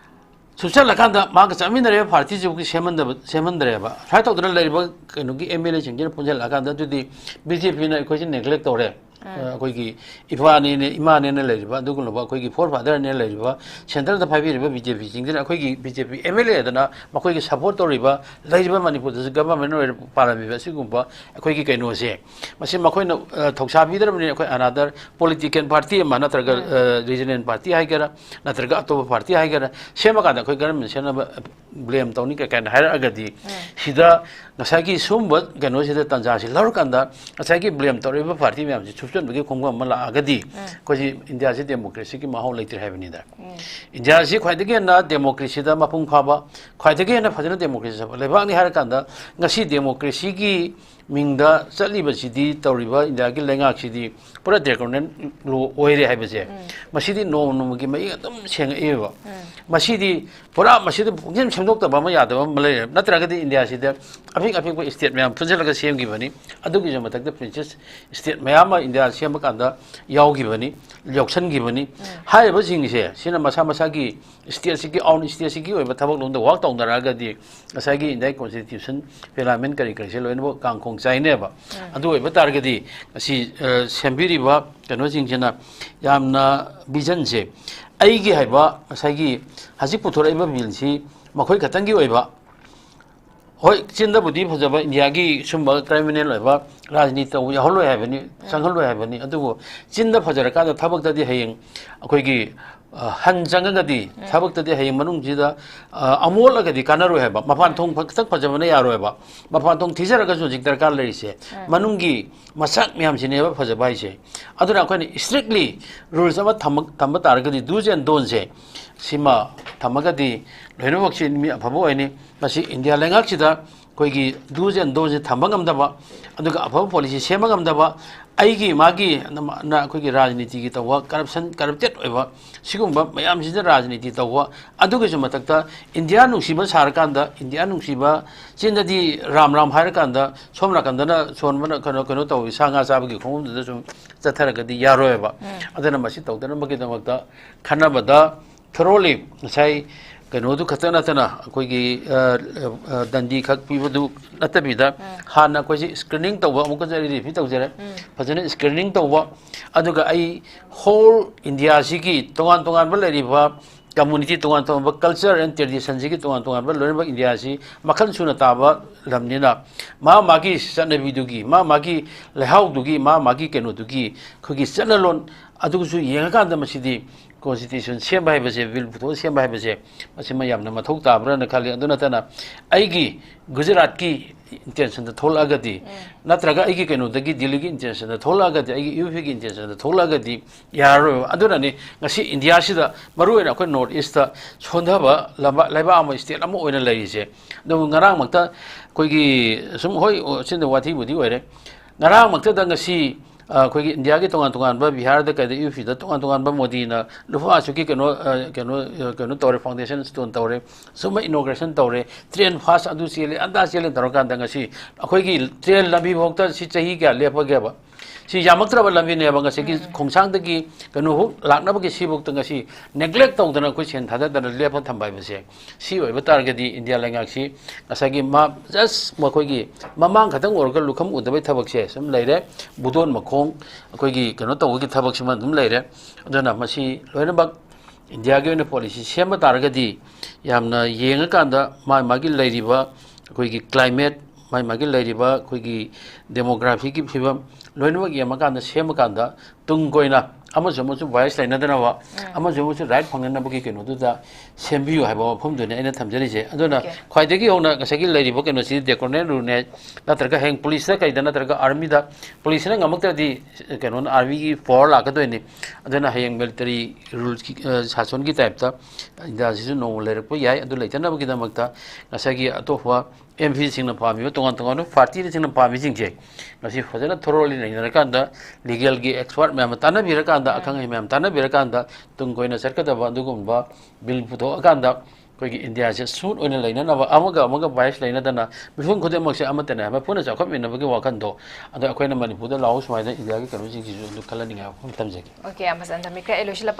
ꯁꯨꯞꯆꯜꯂꯀꯥꯟꯗ ꯃꯥꯒ ꯆꯠꯃꯤꯟꯅꯔꯤꯕ ꯄꯥꯔꯇꯤꯁꯤꯕꯨꯗꯤ ꯁꯦꯝꯍꯟꯗꯕ, ꯁꯦꯝꯍꯟꯗ꯭ꯔꯦꯕ꯫ ꯁꯨꯃꯥꯏꯅ ꯇꯧꯗꯅ ꯂꯩꯔꯤꯕ ꯀꯩꯅꯣꯒꯤ ꯑꯦꯝ ꯑꯦꯜ ꯑꯦꯁꯤꯡꯁꯤꯅ ꯄꯨꯟꯁꯤꯜꯂꯛꯑꯀꯥꯟꯗ ꯑꯗꯨꯗꯤ ꯕꯤ ꯖꯦ ꯄꯤꯅ ꯑꯩꯈꯣꯏꯁꯤ ꯅꯦꯒ꯭ꯂꯦꯛ ꯇꯧꯔꯦ꯫ ꯑ, ꯑꯩꯈꯣꯏꯒꯤ ꯏꯄꯥꯅꯦꯅ, ꯏꯃꯥꯅꯦꯅ ꯂꯩꯔꯤꯕ ꯑꯗꯨꯒꯨꯝꯂꯕ ꯑꯩꯈꯣꯏꯒꯤ ꯐꯣꯔ ꯐꯥꯗꯔꯅꯦꯅ ꯂꯩꯔꯤꯕ ꯁꯦꯟꯇꯔꯗ ꯄꯥꯏꯕꯤꯔꯤꯕ ꯕꯤ ꯖꯦ ꯄꯤꯁꯤꯡꯁꯤꯅ ꯑꯩꯈꯣꯏꯒꯤ B J P M L ꯑꯦꯗꯅ ꯃꯈꯣꯏꯒꯤ ꯁꯄꯣꯔꯠ ꯇꯧꯔꯤꯕ, ꯂꯩꯔꯤꯕ ꯃꯅꯤꯄꯨꯔꯗꯁꯨ ꯒꯚꯔꯟꯃꯦꯟ ꯑꯣꯏꯅ ꯄꯥꯜꯂꯝꯃꯤꯕ ꯑꯁꯤꯒꯨꯝꯕ ꯑꯩꯈꯣꯏꯒꯤ ꯀꯩꯅꯣꯁꯦ, ꯃꯁꯤ ꯃꯈꯣꯏꯅ, ꯑ, ꯊꯧꯁꯥꯕꯤꯗ꯭ꯔꯕꯅꯤꯅ ꯑꯩꯈꯣꯏ ꯑꯅꯥꯗꯔ ꯄꯣꯂꯤꯇꯤꯀꯦꯜ ꯄꯥꯔꯇꯤ ꯑꯃ ꯅꯠꯇ꯭ꯔꯒ, ꯑ, ꯔꯤꯖꯅꯦꯜ ꯄꯥꯔꯇꯤ ꯍꯥꯏꯒꯦꯔꯥ, ꯅꯠꯇ꯭ꯔꯒ ꯑꯇꯣꯞꯄ ꯄꯥꯔꯇꯤ ꯍꯥꯏꯒꯦꯔꯥ, ꯁꯦꯝꯃꯀꯥꯟꯗ ꯑꯩꯈꯣꯏ ꯒꯚꯔꯟꯃꯦꯟ ꯁꯦꯝꯅꯕ ꯕ꯭ꯂꯦꯝ ꯇꯧꯅꯤ ꯀꯥꯏꯅ ꯍꯥꯏꯔꯛꯑꯒꯗꯤ, ꯁꯤꯗ ꯉꯁꯥꯏꯒꯤ ꯁꯨꯝꯕ ꯀꯩꯅꯣꯁꯤꯗ ꯇꯥꯟꯖꯥꯁꯤ ꯂꯧꯔꯀꯥꯟꯗ ꯉꯁꯥꯏꯒꯤ ꯕ꯭ꯂꯦꯝ ꯇꯧꯔꯛꯏꯕ ꯄꯥꯔꯇꯤ ꯃꯌꯥꯝꯁꯤ ꯁꯨꯞ-, ꯍꯥꯞꯆꯤꯟꯕꯒꯤ ꯈꯣꯡꯐꯝ ꯑꯃ ꯂꯥꯛꯑꯒꯗꯤ ꯑꯩꯈꯣꯏꯁꯤ ꯏꯟꯗꯤꯌꯥꯁꯤ ꯗꯦꯃꯣꯀ꯭ꯔꯦꯁꯤꯒꯤ ꯃꯍꯥꯎ ꯂꯩꯇ꯭ꯔꯦ ꯍꯥꯏꯕꯅꯤꯗ꯫ ꯏꯟꯗꯤꯌꯥꯁꯤ ꯈ꯭ꯋꯥꯏꯗꯒꯤ ꯍꯦꯟꯅ ꯗꯦꯃꯣꯀ꯭ꯔꯦꯁꯤꯗ ꯃꯄꯨꯡ ꯐꯥꯕ, ꯈ꯭ꯋꯥꯏꯗꯒꯤ ꯍꯦꯟꯅ ꯐꯖꯅ ꯗꯦꯃꯣꯀ꯭ꯔꯦꯁꯤ ꯆꯠꯄ ꯂꯩꯕꯥꯛꯅꯤ ꯍꯥꯏꯔꯀꯥꯟꯗ ꯉꯁꯤ ꯗꯦꯃꯣꯀ꯭ꯔꯦꯁꯤꯒꯤ ꯃꯤꯡꯗ ꯆꯠꯂꯤꯕꯁꯤꯗꯤ, ꯇꯧꯔꯤꯕ ꯏꯟꯗꯤꯌꯥꯒꯤ ꯂꯩꯉꯥꯛꯁꯤꯗꯤ ꯄꯨꯔꯥ ꯗ꯭ꯔꯦꯀꯣꯅꯤꯌꯟ ꯂꯣ ꯑꯣꯏꯔꯦ ꯍꯥꯏꯕꯁꯦ ꯃꯁꯤꯗꯤ ꯅꯣꯡꯃ ꯅꯣꯡꯃꯒꯤ ꯃꯌꯦꯛ ꯑꯗꯨꯝ ꯁꯦꯡꯉꯛꯑꯦꯕ꯫ ꯃꯁꯤꯗꯤ ꯄꯨꯔꯥ ꯃꯁꯤꯗ ꯄꯨꯛꯁꯦꯝ ꯁꯦꯝꯗꯣꯛꯇꯕ ꯑꯃ ꯌꯥꯗꯕ ꯑꯃ ꯂꯩꯔꯦ꯫ ꯅꯠꯇ꯭ꯔꯒꯗꯤ ꯏꯟꯗꯤꯌꯥꯁꯤꯗ ꯑꯄꯤꯛ ꯑꯄꯤꯛꯄ ꯁ꯭ꯇꯦꯠ ꯃꯌꯥꯝ ꯄꯨꯟꯁꯤꯜꯂꯒ ꯁꯦꯝꯈꯤꯕꯅꯤ꯫ ꯑꯗꯨꯒꯤꯁꯨ ꯃꯊꯛꯇ ꯄ꯭ꯔꯤꯟꯁꯦꯁ ꯁ꯭ꯇꯦꯠ ꯃꯌꯥꯝ ꯑꯃ ꯏꯟꯗꯤꯌꯥ ꯁꯦꯝꯕ ꯀꯥꯟꯗ ꯌꯥꯎꯈꯤꯕꯅꯤ, ꯌꯥꯎꯁꯟꯈꯤꯕꯅꯤ꯫ ꯍꯥꯏꯔꯤꯕꯁꯤꯡꯁꯦ ꯁꯤꯅ ꯃꯁꯥ ꯃꯁꯥꯒꯤ ꯁ꯭ꯇꯦꯠꯁꯤꯒꯤ, ꯑꯥꯎꯟ ꯁ꯭ꯇꯦꯠꯁꯤꯒꯤ ꯑꯣꯏꯕ ꯊꯕꯛ ꯂꯣꯝꯗ ꯋꯥꯛ ꯇꯧꯅꯔꯛꯑꯒꯗꯤ ꯉꯁꯥꯏꯒꯤ ꯏꯟꯗꯤꯌꯥꯒꯤ ꯀꯣꯟꯁꯇꯤꯇ꯭ꯌꯨꯁꯟ, ꯄꯦꯂꯥꯃꯦꯟ ꯀꯔꯤ ꯀꯔꯤꯁꯦ ꯂꯣꯏꯅꯃꯛ ꯀꯥꯡꯈꯣꯡ ꯆꯥꯏꯅꯦꯕ꯫ ꯑꯗꯨ ꯑꯣꯏꯕ ꯇꯥꯔꯒꯗꯤ ꯉꯁꯤ, ꯑ, ꯁꯦꯝꯕꯤꯔꯤꯕ ꯀꯩꯅꯣꯁꯤꯡꯁꯤꯅ ꯌꯥꯝꯅ ꯚꯤꯖꯟꯁꯦ, ꯑꯩꯒꯤ ꯍꯥꯏꯕ ꯉꯁꯥꯏꯒꯤ ꯍꯧꯖꯤꯛ ꯄꯨꯊꯣꯔꯛꯏꯕ ꯕꯤꯜꯁꯤ ꯃꯈꯣꯏ ꯈꯛꯇꯪꯒꯤ ꯑꯣꯏꯕ, ꯍꯣꯏ, ꯆꯤꯟꯗꯕꯨꯗꯤ ꯐꯖꯕ, ꯏꯟꯗꯤꯌꯥꯒꯤ ꯁꯨꯝꯕ ꯀ꯭ꯔꯤꯃꯤꯅꯦꯜ ꯑꯣꯏꯕ ꯔꯥꯖꯅꯤꯇꯤ ꯇꯧꯕ ꯌꯥꯎꯍꯜꯂꯣꯏ ꯍꯥꯏꯕꯅꯤ, ꯆꯪꯍꯜꯂꯣꯏ ꯍꯥꯏꯕꯅꯤ꯫ ꯑꯗꯨꯕꯨ ꯆꯤꯟꯗ ꯐꯖꯔꯀꯥꯟꯗ ꯊꯕꯛꯇꯗꯤ ꯍꯌꯦꯡ ꯑꯩꯈꯣꯏꯒꯤ, ꯑ, ꯍꯟ ꯆꯪꯉꯒꯗꯤ, ꯊꯕꯛꯇꯗꯤ ꯍꯌꯦꯡ ꯃꯅꯨꯡꯁꯤꯗ, ꯑ, ꯑꯃꯣꯠꯂꯒꯗꯤ ꯀꯥꯟꯅꯔꯣꯏ ꯍꯥꯏꯕ꯫ ꯃꯄꯥꯟ ꯊꯣꯡ ꯈꯛꯇꯪ ꯐꯖꯕꯅ ꯌꯥꯔꯣꯏꯕ꯫ ꯃꯄꯥꯟ ꯊꯣꯡ ꯊꯤꯖꯔꯒꯁꯨ ꯍꯧꯖꯤꯛ ꯗꯔꯀꯥꯔ ꯂꯩꯔꯤꯁꯦ ꯃꯅꯨꯡꯒꯤ ꯃꯆꯥꯛ ꯃꯌꯥꯝꯁꯤꯅꯦꯕ ꯐꯖꯕ ꯍꯥꯏꯁꯦ꯫ ꯑꯗꯨꯅ ꯑꯩꯈꯣꯏꯅ strictly rules ꯑꯃ ꯊꯝꯕ, ꯊꯝꯕ ꯇꯥꯔꯒꯗꯤ, do's and don'tꯁꯦ ꯁꯤꯃ ꯊꯝꯃꯒꯗꯤ ꯂꯣꯏꯅꯃꯛꯁꯤ ꯃꯤ ꯑꯐꯕ ꯑꯣꯏꯅꯤ꯫ ꯃꯁꯤ ꯏꯟꯗꯤꯌꯥ ꯂꯩꯉꯥꯛꯁꯤꯗ ꯑꯩꯈꯣꯏꯒꯤ do's and don'tꯁꯦ ꯊꯝꯕ ꯉꯝꯗꯕ, ꯑꯗꯨꯒ ꯑꯐꯕ ꯄꯣꯂꯤꯁꯤ ꯁꯦꯝꯕ ꯉꯝꯗꯕ, ꯑꯩꯒꯤ ꯃꯥꯒꯤ ꯅ-, ꯅ-, ꯑꯩꯈꯣꯏꯒꯤ ꯔꯥꯖꯅꯤꯇꯤꯒꯤ ꯇꯧꯕ, corruption, corrupted ꯑꯣꯏꯕ, ꯁꯤꯒꯨꯝꯕ ꯃꯌꯥꯝꯁꯤꯗ ꯔꯥꯖꯅꯤꯇꯤ ꯇꯧꯕ, ꯑꯗꯨꯒꯤꯁꯨ ꯃꯊꯛꯇ ꯏꯟꯗꯤꯌꯥ ꯅꯨꯡꯁꯤꯕ ꯁꯥꯔꯀꯥꯟꯗ, ꯏꯟꯗꯤꯌꯥ ꯅꯨꯡꯁꯤꯕ ꯆꯤꯟꯗꯗꯤ ꯔꯥꯝ ꯔꯥꯝ ꯍꯥꯏꯔꯀꯥꯟꯗ, ꯁꯣꯝ ꯅꯥꯀꯟꯗꯅ ꯁꯣꯟꯕꯅ ꯀꯩꯅꯣ, ꯀꯩꯅꯣ ꯇꯧꯋꯤ, ꯁꯥ ꯉꯥ ꯆꯥꯕꯒꯤ ꯈꯣꯡꯐꯝꯗꯨꯗ ꯁꯨꯝ ꯆꯠꯊꯔꯒꯗꯤ ꯌꯥꯔꯣꯏꯕ꯫ ꯑꯗꯨꯅ ꯃꯁꯤ ꯇꯧꯗꯅꯕꯒꯤꯗꯃꯛꯇ ꯈꯟꯅꯕꯗ thoroughly ꯉꯁꯥꯏ ꯀꯩꯅꯣꯗꯨ ꯈꯛꯇ ꯅꯠꯇꯅ, ꯑꯩꯈꯣꯏꯒꯤ, ꯑ, ꯑ, ꯗꯟꯗꯤ ꯈꯛ ꯄꯤꯕꯗꯨ ꯅꯠꯇꯕꯤꯗ, ꯍꯥꯟꯅ ꯑꯩꯈꯣꯏꯁꯤ screening ꯇꯧꯕ, ꯑꯃꯨꯛꯀꯁꯨ ꯑꯩ repeat ꯇꯧꯖꯔꯦ, ꯐꯖꯅ screening ꯇꯧꯕ, ꯑꯗꯨꯒ ꯑꯩ whole ꯏꯟꯗꯤꯌꯥꯁꯤꯒꯤ ꯇꯣꯉꯥꯟ ꯇꯣꯉꯥꯟꯕ ꯂꯩꯔꯤꯕ community, ꯇꯣꯉꯥꯟ ꯇꯣꯉꯥꯟꯕ culture and traditionꯁꯤꯒꯤ ꯇꯣꯉꯥꯟ ꯇꯣꯉꯥꯟꯕ ꯂꯣꯏꯅꯃꯛ ꯏꯟꯗꯤꯌꯥꯁꯤ ꯃꯈꯜ ꯁꯨꯅ ꯇꯥꯕ ꯂꯝꯅꯤꯅ, ꯃꯥ ꯃꯥꯒꯤ ꯆꯠꯅꯕꯤꯗꯨꯒꯤ, ꯃꯥ ꯃꯥꯒꯤ ꯂꯩꯍꯥꯎꯗꯨꯒꯤ, ꯃꯥ ꯃꯥꯒꯤ ꯀꯩꯅꯣꯗꯨꯒꯤ ꯑꯩꯈꯣꯏꯒꯤ ꯆꯠꯅꯂꯣꯟ ꯑꯗꯨꯒꯁꯨ ꯌꯦꯡꯉꯀꯥꯟꯗ ꯃꯁꯤꯗꯤ constitution ꯁꯦꯝꯕ ꯍꯥꯏꯕꯁꯦ, bill ꯄꯨꯊꯣꯛꯑ ꯁꯦꯝꯕ ꯍꯥꯏꯕꯁꯦ, ꯃꯁꯤꯃ ꯌꯥꯝꯅ ꯃꯊꯧ ꯇꯥꯕ꯭ꯔꯥꯅ ꯈꯜꯂꯤ꯫ ꯑꯗꯨ ꯅꯠꯇꯅ ꯑꯩꯒꯤ ꯒꯨꯖꯔꯥꯠꯀꯤ intentionꯗ ꯊꯣꯛꯂꯛꯑꯒꯗꯤ, ꯎꯝ꯫ ꯅꯠꯇ꯭ꯔꯒ ꯑꯩꯒꯤ ꯀꯩꯅꯣꯗꯒꯤ, ꯗꯤꯜꯂꯤꯒꯤ intentionꯗ ꯊꯣꯛꯂꯛꯑꯒꯗꯤ, ꯑꯩꯒꯤ UPꯒꯤ intentionꯗ ꯊꯣꯛꯂꯛꯑꯒꯗꯤ ꯌꯥꯔꯔꯣꯏꯕ꯫ ꯑꯗꯨꯅꯅꯤ ꯉꯁꯤ ꯏꯟꯗꯤꯌꯥꯁꯤꯗ, ꯃꯔꯨꯑꯣꯏꯅ ꯑꯩꯈꯣꯏ North Eastꯇ ꯁꯣꯟꯊꯕ ꯂꯝꯕ-, ꯂꯩꯕꯥꯛ ꯑꯃ, state ꯑꯃ ꯑꯣꯏꯅ ꯂꯩꯔꯤꯁꯦ꯫ ꯑꯗꯨꯕꯨ ꯉꯔꯥꯡꯃꯛꯇ ꯑꯩꯈꯣꯏꯒꯤ ꯁꯨꯝ, ꯍꯣꯏ, ꯑꯣ, ꯁꯤꯅ ꯋꯥꯊꯤꯕꯨꯗꯤ ꯑꯣꯏꯔꯦ꯫ ꯉꯔꯥꯡꯃꯛꯇꯗ ꯉꯁꯤ, ꯑ, ꯑꯩꯈꯣꯏꯒꯤ ꯏꯟꯗꯤꯌꯥꯒꯤ ꯇꯣꯉꯥꯟ ꯇꯣꯉꯥꯟꯕ, ꯕꯤꯍꯥꯔꯗ ꯀꯩꯗ, UPꯗ ꯇꯣꯉꯥꯟ ꯇꯣꯉꯥꯟꯕ ꯃꯣꯗꯤꯅ ꯂꯨꯄꯥ ꯑꯁꯨꯛꯀꯤ ꯀꯩꯅꯣ, ꯑ, ꯀꯩꯅꯣ, ꯑ, ꯀꯩꯅꯣ ꯇꯧꯔꯦ, foundation stone ꯇꯧꯔꯦ, ꯁꯨꯝꯕ inauguration ꯇꯧꯔꯦ, train fast ꯑꯗꯨ ꯆꯦꯜꯂꯦ, ꯑꯗꯥ ꯆꯦꯜꯂꯦ ꯇꯧꯔꯀꯥꯟꯗ ꯉꯁꯤ ꯑꯩꯈꯣꯏꯒꯤ train ꯂꯝꯕꯤ ꯐꯥꯎꯗ ꯁꯤ ꯆꯍꯤ ꯀꯌꯥ ꯂꯦꯞꯄꯒꯦꯕ? ꯁꯤ ꯌꯥꯝꯃꯛꯇ꯭ꯔꯕ ꯂꯝꯕꯤꯅꯦꯕ, ꯉꯁꯥꯏꯒꯤ ꯎꯝ꯫ ꯈꯣꯡꯁꯥꯡꯗꯒꯤ ꯀꯩꯅꯣꯐꯥꯎ ꯂꯥꯛꯅꯕꯒꯤ ꯁꯤꯐꯥꯎꯗ ꯉꯁꯤ neglect ꯇꯧꯗꯅ ꯑꯩꯈꯣꯏ ꯁꯦꯟ ꯊꯥꯗꯗꯅ ꯂꯦꯞꯄ ꯊꯝꯕ ꯍꯥꯏꯕꯁꯦ꯫ ꯁꯤ ꯑꯣꯏꯕ ꯇꯥꯔꯒꯗꯤ ꯏꯟꯗꯤꯌꯥ ꯂꯩꯉꯥꯛꯁꯤ ꯉꯁꯥꯏꯒꯤ ꯃꯥ just ꯃꯈꯣꯏꯒꯤ ꯃꯃꯥꯡ ꯈꯛꯇꯪ ꯑꯣꯏꯔꯒ ꯂꯨꯈꯝ ꯎꯗꯕꯩ ꯊꯕꯛꯁꯦ ꯁꯨꯝ ꯂꯩꯔꯦ, ꯕꯨꯗꯣꯟ ꯃꯈꯣꯡ ꯑꯩꯈꯣꯏꯒꯤ ꯀꯩꯅꯣ ꯇꯧꯕꯒꯤ ꯊꯕꯛꯁꯤꯃ ꯑꯗꯨꯝ ꯂꯩꯔꯦ꯫ ꯑꯗꯨꯅ ꯃꯁꯤ ꯂꯣꯏꯅꯃꯛ ꯏꯟꯗꯤꯌꯥꯒꯤ ꯑꯣꯏꯅ policy ꯁꯦꯝꯕ ꯇꯥꯔꯒꯗꯤ ꯌꯥꯝꯅ ꯌꯦꯡꯉꯀꯥꯟꯗ ꯃꯥ ꯃꯥꯒꯤ ꯂꯩꯔꯤꯕ ꯑꯩꯈꯣꯏꯒꯤ climate, ꯃꯥꯒꯤ ꯃꯥꯒꯤ ꯂꯩꯔꯤꯕ ꯑꯩꯈꯣꯏꯒꯤ demographyꯒꯤ ꯐꯤꯕꯝ ꯂꯣꯏꯅꯃꯛ ꯌꯦꯡꯉꯀꯥꯟꯗ ꯁꯦꯝꯃꯀꯥꯟꯗ ꯇꯨꯡ ꯀꯣꯏꯅ ꯑꯃꯁꯨ ꯑꯃꯁꯨ bias ꯂꯩꯅꯗꯅꯕ, ꯎꯝ꯫ ꯑꯃꯁꯨ ꯑꯃꯁꯨ right ꯐꯪꯅꯅꯕꯒꯤ ꯀꯩꯅꯣꯗꯨꯗ ꯁꯦꯝꯕꯤꯌꯨ ꯍꯥꯏꯕ ꯋꯥꯐꯝꯗꯨꯅꯤ ꯑꯩꯅ ꯊꯝꯖꯔꯤꯁꯦ꯫ ꯑꯗꯨꯅ OK꯫ ꯈ꯭ꯋꯥꯏꯗꯒꯤ ꯍꯧꯅ ꯉꯁꯥꯏꯒꯤ ꯂꯩꯔꯤꯕ ꯀꯩꯅꯣꯁꯤ draconian ruleꯅꯦ, ꯅꯠꯇ꯭ꯔꯒ ꯍꯌꯦꯡ policeꯇ ꯀꯩꯗ ꯅꯠꯇ꯭ꯔꯒ armyꯗ, policeꯅ ꯉꯝꯃꯛꯇ꯭ꯔꯗꯤ ꯀꯩꯅꯣꯅ armyꯒꯤ power ꯂꯥꯛꯀꯗꯣꯏꯅꯤ꯫ ꯑꯗꯨꯅ ꯍꯌꯦꯡ military ruleꯀꯤ, ꯑ, ꯁꯥꯁꯟꯒꯤ typeꯇ ꯏꯟꯗꯤꯌꯥꯁꯤꯁꯨ ꯅꯣꯡꯃ ꯂꯩꯔꯛꯄ ꯌꯥꯏ꯫ ꯑꯗꯨ ꯂꯩꯇꯅꯕꯒꯤꯗꯃꯛꯇ ꯉꯁꯥꯏꯒꯤ ꯑꯇꯣꯞꯄ MPꯁꯤꯡꯅ ꯄꯥꯝꯃꯤꯕ, ꯇꯣꯉꯥꯟ ꯇꯣꯉꯥꯟꯕ partyꯁꯤꯡꯅ ꯄꯥꯝꯃꯤꯁꯤꯡꯁꯦ ꯉꯁꯤ ꯐꯖꯅ thoroughly ꯅꯩꯅꯔꯀꯥꯟꯗ, legalꯒꯤ expert ꯃꯌꯥꯝ ꯇꯥꯟꯅꯕꯤꯔꯀꯥꯟꯗ, ꯎꯝ꯫ ꯑꯈꯪ ꯑꯍꯩ ꯃꯌꯥꯝ ꯇꯥꯟꯅꯕꯤꯔꯀꯥꯟꯗ ꯇꯨꯡ ꯀꯣꯏꯅ ꯆꯠꯀꯗꯕ ꯑꯗꯨꯒꯨꯝꯕ bill ꯄꯨꯊꯣꯛꯑꯀꯥꯟꯗ ꯑꯩꯈꯣꯏꯒꯤ ꯏꯟꯗꯤꯌꯥꯁꯦ smooth ꯑꯣꯏꯅ ꯂꯩꯅꯅꯕ, ꯑꯃꯒ ꯑꯃꯒ bias ꯂꯩꯅꯗꯅ ꯃꯤꯄꯨꯝ ꯈꯨꯗꯤꯡꯃꯛꯁꯦ ꯑꯃꯠꯇꯅꯦ ꯍꯥꯏꯕ ꯄꯨꯟꯅ ꯆꯥꯎꯈꯠꯃꯤꯟꯅꯕꯒꯤ ꯋꯥꯈꯜꯗꯣ, ꯑꯗꯣ ꯑꯩꯈꯣꯏꯅ ꯃꯅꯤꯄꯨꯔꯗ ꯂꯥꯛꯑꯣ ꯁꯨꯃꯥꯏꯅ ꯏꯟꯗꯤꯌꯥꯒꯤ ꯀꯩꯅꯣꯁꯤꯡꯁꯤꯁꯨ ꯑꯗꯨ ꯈꯜꯍꯟꯅꯤꯡꯉꯥꯏ ꯋꯥꯐꯝ ꯊꯝꯖꯒꯦ꯫ OK, ꯌꯥꯝ ꯐꯖꯅ ꯊꯝꯕꯤꯈ꯭ꯔꯦ꯫ ꯑꯩ ꯂꯣꯏꯁꯤꯜꯂꯛꯄ